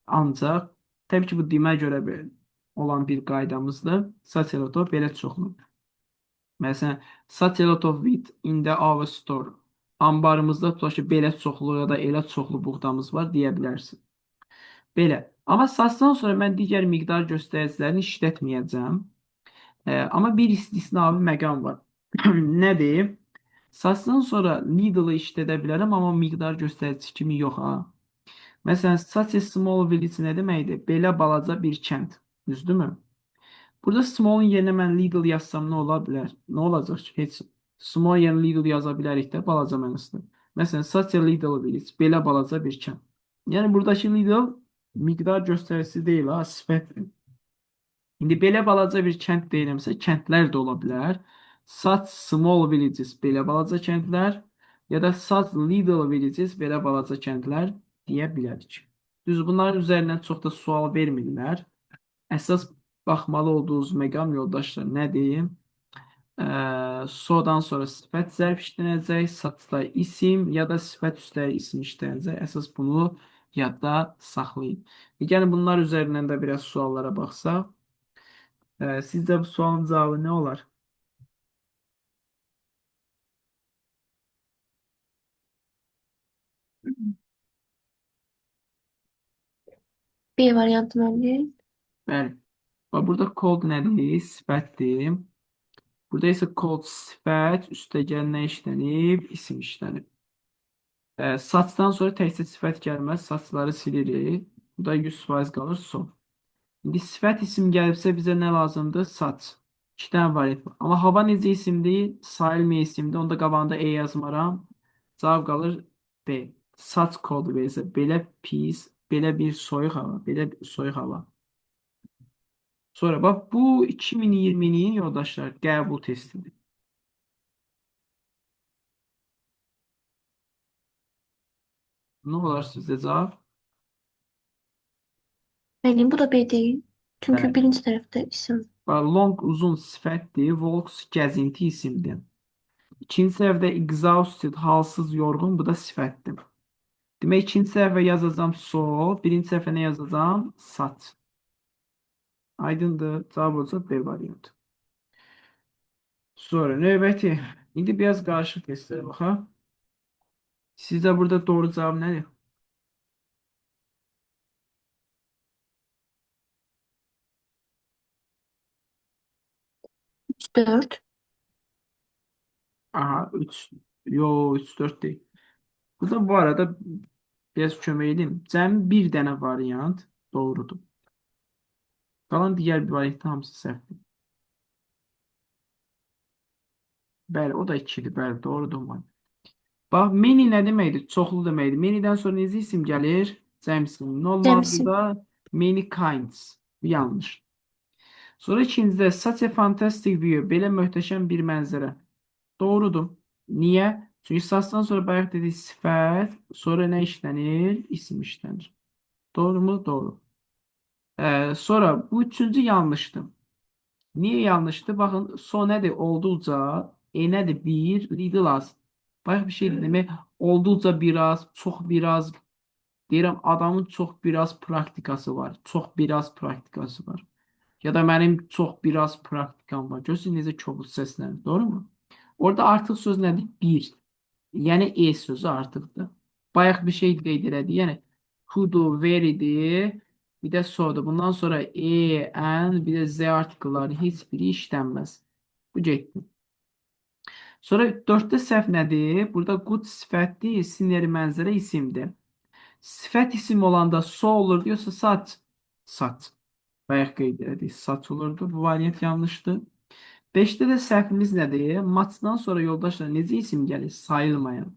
Ancaq təbii ki, bu dimə görə olan bir qaydamızdır. Such a lot of belə çoxlu. Məsələn, such a lot of wheat in the our store. Ambarımızda tutaq ki, belə çoxlu ya da elə çoxlu buğdamız var deyə bilərsin. Belə. Amma such'dan sonra mən digər miqdar göstəricilərini işlətməyəcəm. Amma bir istisnavi məqam var. Nədir? Such'dan sonra little-ı işlədə bilərəm, amma miqdar göstəricisi kimi yox ha. Məsələn, such a small village nə deməkdir? Belə balaca bir kənd. Düzdürmü? Burada small-un yerinə mən little yazsam nə ola bilər? Nə olacaq ki? Heç small yerinə little yaza bilərik də balaca mənasında. Məsələn, such a little village, belə balaca bir kənd. Yəni buradakı little miqdar göstəricisi deyil ha, sifətdir. İndi belə balaca bir kənd deyirəmsə, kəndlər də ola bilər. Such small villages, belə balaca kəndlər ya da such little villages, belə balaca kəndlər deyə bilərik. Düz bunların üzərindən çox da sual vermirlər. Əsas baxmalı olduğunuz məqam yoldaşlar nədir? So'dan sonra sifət zərf işlənəcək, such'da isim ya da sifət üstəlik isim işlənəcək. Əsas bunu yadda saxlayın. Gəlin bunlar üzərindən də biraz suallara baxsaq. Sizcə bu sualın cavabı nə olar? B variantı müəllim. Bəli. Bax, burada cold nədir? Sifətdir. Burada isə cold sifət, üstəgəl nə işlənib? İsim işlənib. Saçdan sonra təkcə sifət gəlməz, saçları silirik. Bu da 100% qalır so. İndi sifət isim gəlibsə bizə nə lazımdır? Saç. İki dənə variant var. Amma hava necə isimdir? Sayılmayan isimdir. Onda qabağında E yazmaram. Cavab qalır B. Saç kodu verirsə belə pis, belə bir soyuq hava, belə bir soyuq hava. Sonra bax bu 2020-nin yoldaşlar qəbul testidir. Nə olar sizdə cavab? Müəllim, bu da B değil. Çünki Bəli. birinci tərəfdə isim. Bax, long uzun sifətdir, walks gəzinti isimdir. İkinci səhifədə exhausted, halsız, yorğun, bu da sifətdir. Demək, ikinci səhifə yazacağam so, birinci səhifə nə yazacağam? Sat. Aydındır. Cavab olacaq B variantı. Sonra növbəti. İndi biraz qarışıq testlərə baxaq. Sizcə burada doğru cavab nədir? Üç, 4. Aha, 3. Yo, 3 4 deyil. Burada bu arada biraz kömək edeyim. Cəmi bir dənə variant doğrudur. Qalan digər bir variantın hamısı səhvdir. Bəli, o da 2-dir. Bəli, doğrudur. Ulan. Bax, many nə deməkdir? Çoxlu deməkdir. Many'dən sonra necə isim gəlir? Cəm isim. Nə olmalı Cəm isim. burada? Many kinds. Bu yanlış. Sonra ikincidə such a fantastic view. Belə möhtəşəm bir mənzərə. Doğrudur. Niyə? Çünki such'dan sonra bayaq dedik sifət, sonra nə işlənir? İsim işlənir. Doğru mu? Doğru. Sonra bu üçüncü yanlışdır. Niyə yanlışdır? Baxın, so nədir? Olduqca, e nədir? Bir, little az. Bayaq bir şey demək, olduqca biraz, çox biraz. Deyirəm, adamın çox biraz praktikası var. Çox biraz praktikası var. Ya da mənim çox biraz praktikam var. Görürsünüz necə kobud səslənir. Doğru mu? Orada artıq söz nədir? Bir. Yəni e sözü artıqdır. Bayaq bir şey qeyd elədi. Yəni who-dur, very'dir. Bir də so'dur. Bundan sonra e, n, bir də z artikelları heç biri işlənməz. Bu getdi. Sonra dörddə səhv nədir? Burada good sifətdir, scenery mənzərə isimdir. Sifət isim olanda so olur diyorsa sat. Sat. Bayaq qeyd elədik. Sat olurdu. Bu variant yanlışdır. 5-də də səhvimiz nədir? Maçdan sonra yoldaşlar necə isim gəlir? Sayılmayan.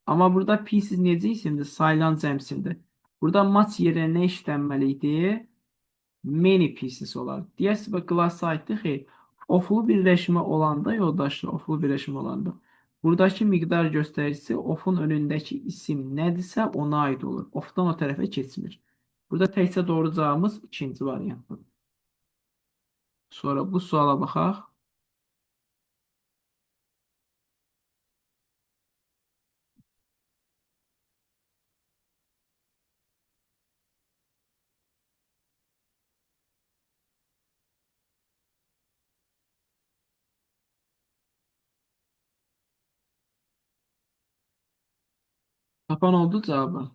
Amma burada pieces necə isimdir? Sayılan cəm isimdir. Burada maç yerinə nə işlənməli idi? Many pieces olar. Deyərsiniz, bax, class aiddir. Xeyr. Oflu birləşmə olanda yoldaşlar, oflu birləşmə olanda buradakı miqdar göstəricisi ofun önündəki isim nədirsə ona aid olur. Ofdan o tərəfə keçmir. Burada təkcə doğru cavabımız ikinci variantdır. Sonra bu suala baxaq. Tapan oldu cavabı.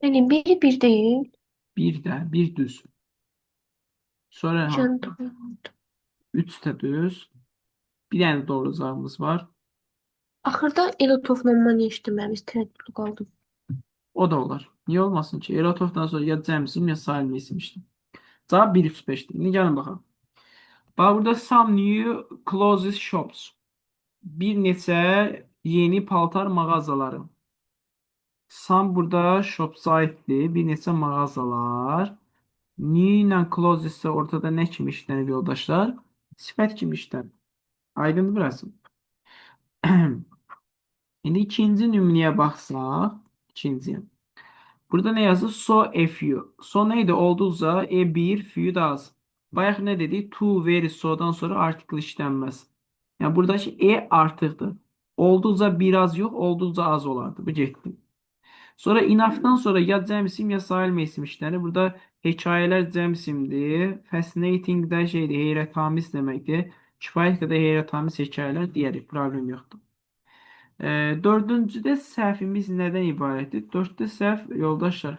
Müəllim, biri bir değil. Bir də, bir düz. Sonra ha, Can doğru oldu. üç də düz. Bir dənə doğru cavabımız var. Axırda Elotovla Mani işləməmiz tərəddüdlü qaldım. O da olar. Niyə olmasın ki? Erotovdan sonra ya cəm isim ya sayılma isim işte. Cavab 1, 3, 5'dir. İndi gəlin baxaq. Bax burada some new clothes shops. Bir neçə yeni paltar mağazaları. Some burada shops aiddir. Bir neçə mağazalar. New ilə clothes isə ortada nə kimi işlənir yoldaşlar? Sifət kimi işlənir. Aydındır burası. İndi ikinci nümunəyə baxsaq, ikinciyə. Burada nə yazır? So a few. So nə idi? Olduqca e1, few da az. Bayaq nə dedik? To, very, so'dan sonra article işlənməz. Yəni buradakı e artıqdır. Olduqca biraz yox, olduqca az olardı. Bu getdi. Sonra enough'dan sonra ya cəm isim ya sayılma isim işlənir. Burada hekayələr cəm isimdir. Fascinating də şeydir, heyrətamiz deməkdir. Kifayət qədər heyrətamiz hekayələr deyərik. Problem yoxdur. Dördüncüdə səhvimiz nədən ibarətdir? Dörddə səhv yoldaşlar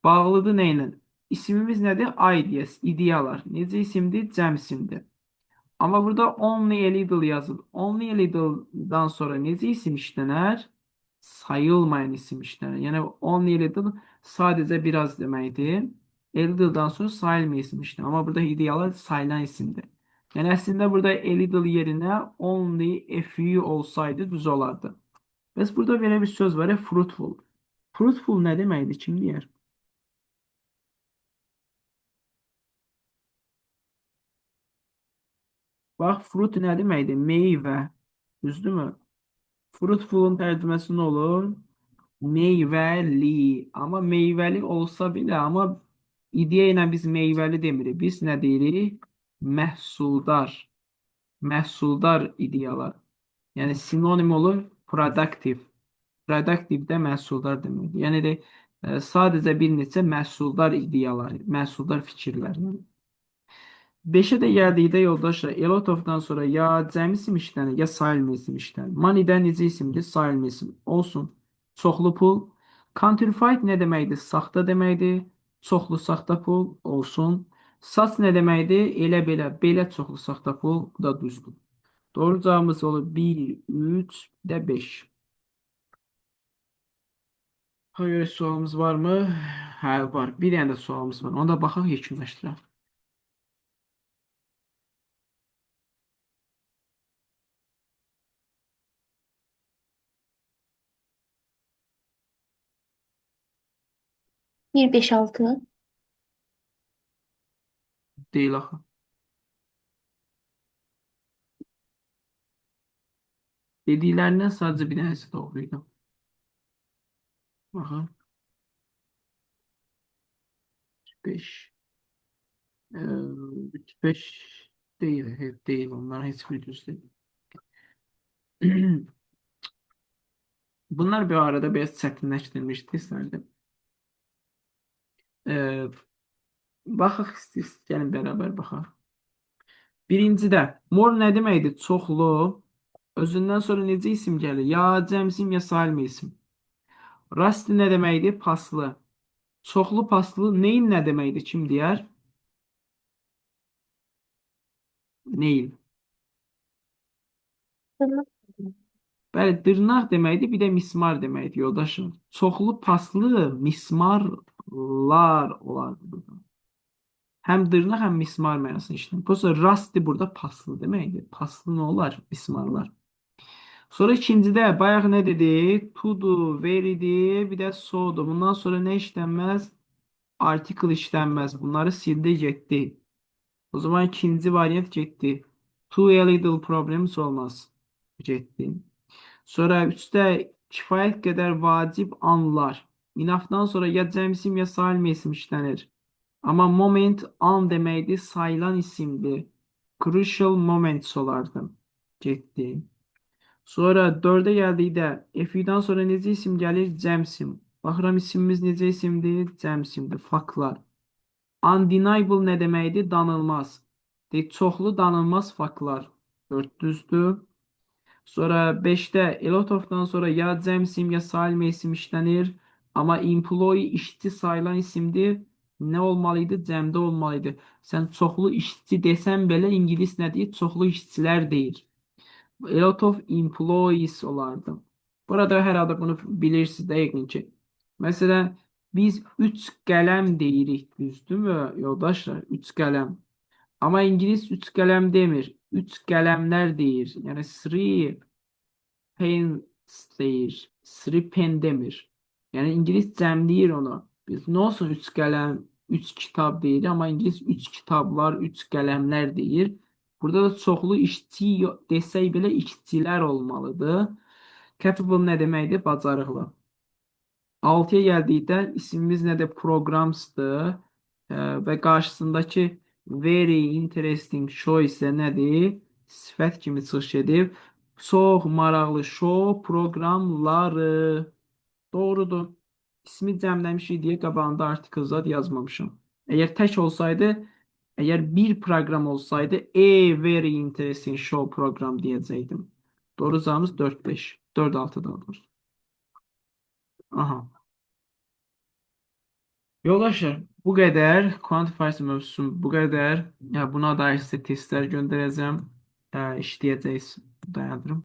bağlıdır nə ilə? İsmimiz nədir? Ideas, ideyalar. Necə isimdir? Cəm isimdir. Amma burada only a little yazıb. Only a little'dan sonra necə isim işlənər? Sayılmayan isim işlənər. Yəni only a little sadəcə biraz deməkdir. A little'dan sonra sayılmayan isim işlənər. Amma burada ideyalar sayılan isimdir. Yəni əslində burada a little yerinə only a few olsaydı düz olardı. Bəs burada belə bir söz var ya, fruitful. Fruitful nə deməkdir? Kim deyər? Bax, fruit nə deməkdir? Meyvə. Düzdürmü? Fruitful'un tərcüməsi nə olur? Meyvəli. Amma meyvəli olsa belə, amma ideya ilə biz meyvəli demirik. Biz nə deyirik? Məhsuldar. Məhsuldar ideyalar. Yəni sinonim olur productive. Productive də məhsuldar deməkdir. Yəni də sadəcə bir neçə məhsuldar ideyalar, məhsuldar fikirlər. 5-ə də gəldikdə yoldaşlar, a lot of-dan sonra ya cəmi isim işlənir, ya sayılmayan isim işlənir. Money-də necə isimdir? Sayılmayan isim. Olsun. Çoxlu pul. Counterfeit nə deməkdir? Saxta deməkdir. Çoxlu saxta pul olsun. Such nə deməkdir? Elə belə, belə çoxlu saxta pul. Bu da düzdür. Doğru cavabımız olur 1, 3, də 5. Ha, görə sualımız var mı? Hə, var. Bir dənə də sualımız var. Ona da baxaq, yekunlaşdıraq. Bir, 5, 6. Deyil axı. Dediklərindən sadəcə bir dənəsi doğru idi. Baxın. 5. 3, 5 değil. Hep değil. Onların hiçbiri düz değil. Bunlar bir arada biraz çətinləşdirilmişdi istərdim. Baxaq istəyirsiniz, gəlin bərabər baxaq. Birincidə more nə deməkdir? Çoxlu. Özündən sonra necə isim gəlir? Ya cəm isim, ya sayılma isim. Rusty nə deməkdir? Paslı. Çoxlu paslı neyin nə deməkdir? Kim deyər? Neyin? Bəli, dırnaq deməkdir, bir də mismar deməkdir yoldaşım. Çoxlu paslı mismarlar olardı burada. Həm dırnaq, həm mismar mənasını işləyir. Prosta rusty burada paslı deməkdir. Paslı nə olar? Mismarlar. Sonra ikincidə bayaq nə dedik? To-do, very'dir, bir də so-dur. Bundan sonra nə işlənməz? Article işlənməz. Bunları sildi, getdi. O zaman ikinci variant getdi. Too a little problems olmaz. Getdi. Sonra üçdə kifayət qədər vacib anlar. Enough'dan sonra ya cəm isim, ya sayılma isim işlənir. Amma moment an deməkdir, sayılan isimdir. Crucial moments olardı. Getdi. Sonra 4-ə gəldikdə F-dən sonra necə isim gəlir? Cəm isim. Baxıram isimimiz necə isimdir? Cəm isimdir. Faktlar. Undeniable nə deməkdir? Danılmaz. Deyir, çoxlu danılmaz faktlar. 4 düzdür. Sonra 5-də a lot of-dan sonra ya cəm isim, ya sayılma isim işlənir. Amma employee işçi sayılan isimdir. Nə olmalıydı? Cəmdə olmalıydı. Sən çoxlu işçi desən belə ingilis nə deyir? Çoxlu işçilər deyir. A lot of employees olardı. Burada hər halda bunu bilirsiniz də yəqin ki. Məsələn, biz 3 qələm deyirik, düzdürmü yoldaşlar? 3 qələm. Amma ingilis 3 qələm demir. 3 qələmlər deyir. Yəni three pens deyir. Three pen demir. Yəni ingilis cəmləyir onu. Biz nə olsun 3 qələm, 3 kitab deyir, amma ingilis 3 kitablar, 3 qələmlər deyir. Burada da çoxlu işçi desək belə işçilər olmalıdır. Capable nə deməkdir? Bacarıqlı. 6-ya gəldikdə ismimiz nədir? Programsdır. Və qarşısındakı very interesting show isə nədir? Sifət kimi çıxış edib. Çox maraqlı show proqramları. Doğrudur. İsmi cəmləmişik deyə qabağında article zad yazmamışam. Əgər tək olsaydı, əgər bir proqram olsaydı, a very interesting show program deyəcəkdim. Doğru cavabımız 4-5. 4-6 daha doğrusu. Aha. Yoldaşlar, Bu qədər. Quantifiers mövzusu bu qədər. Ya buna dair sizə testlər göndərəcəm. İşləyəcəksiniz. Dayandırım.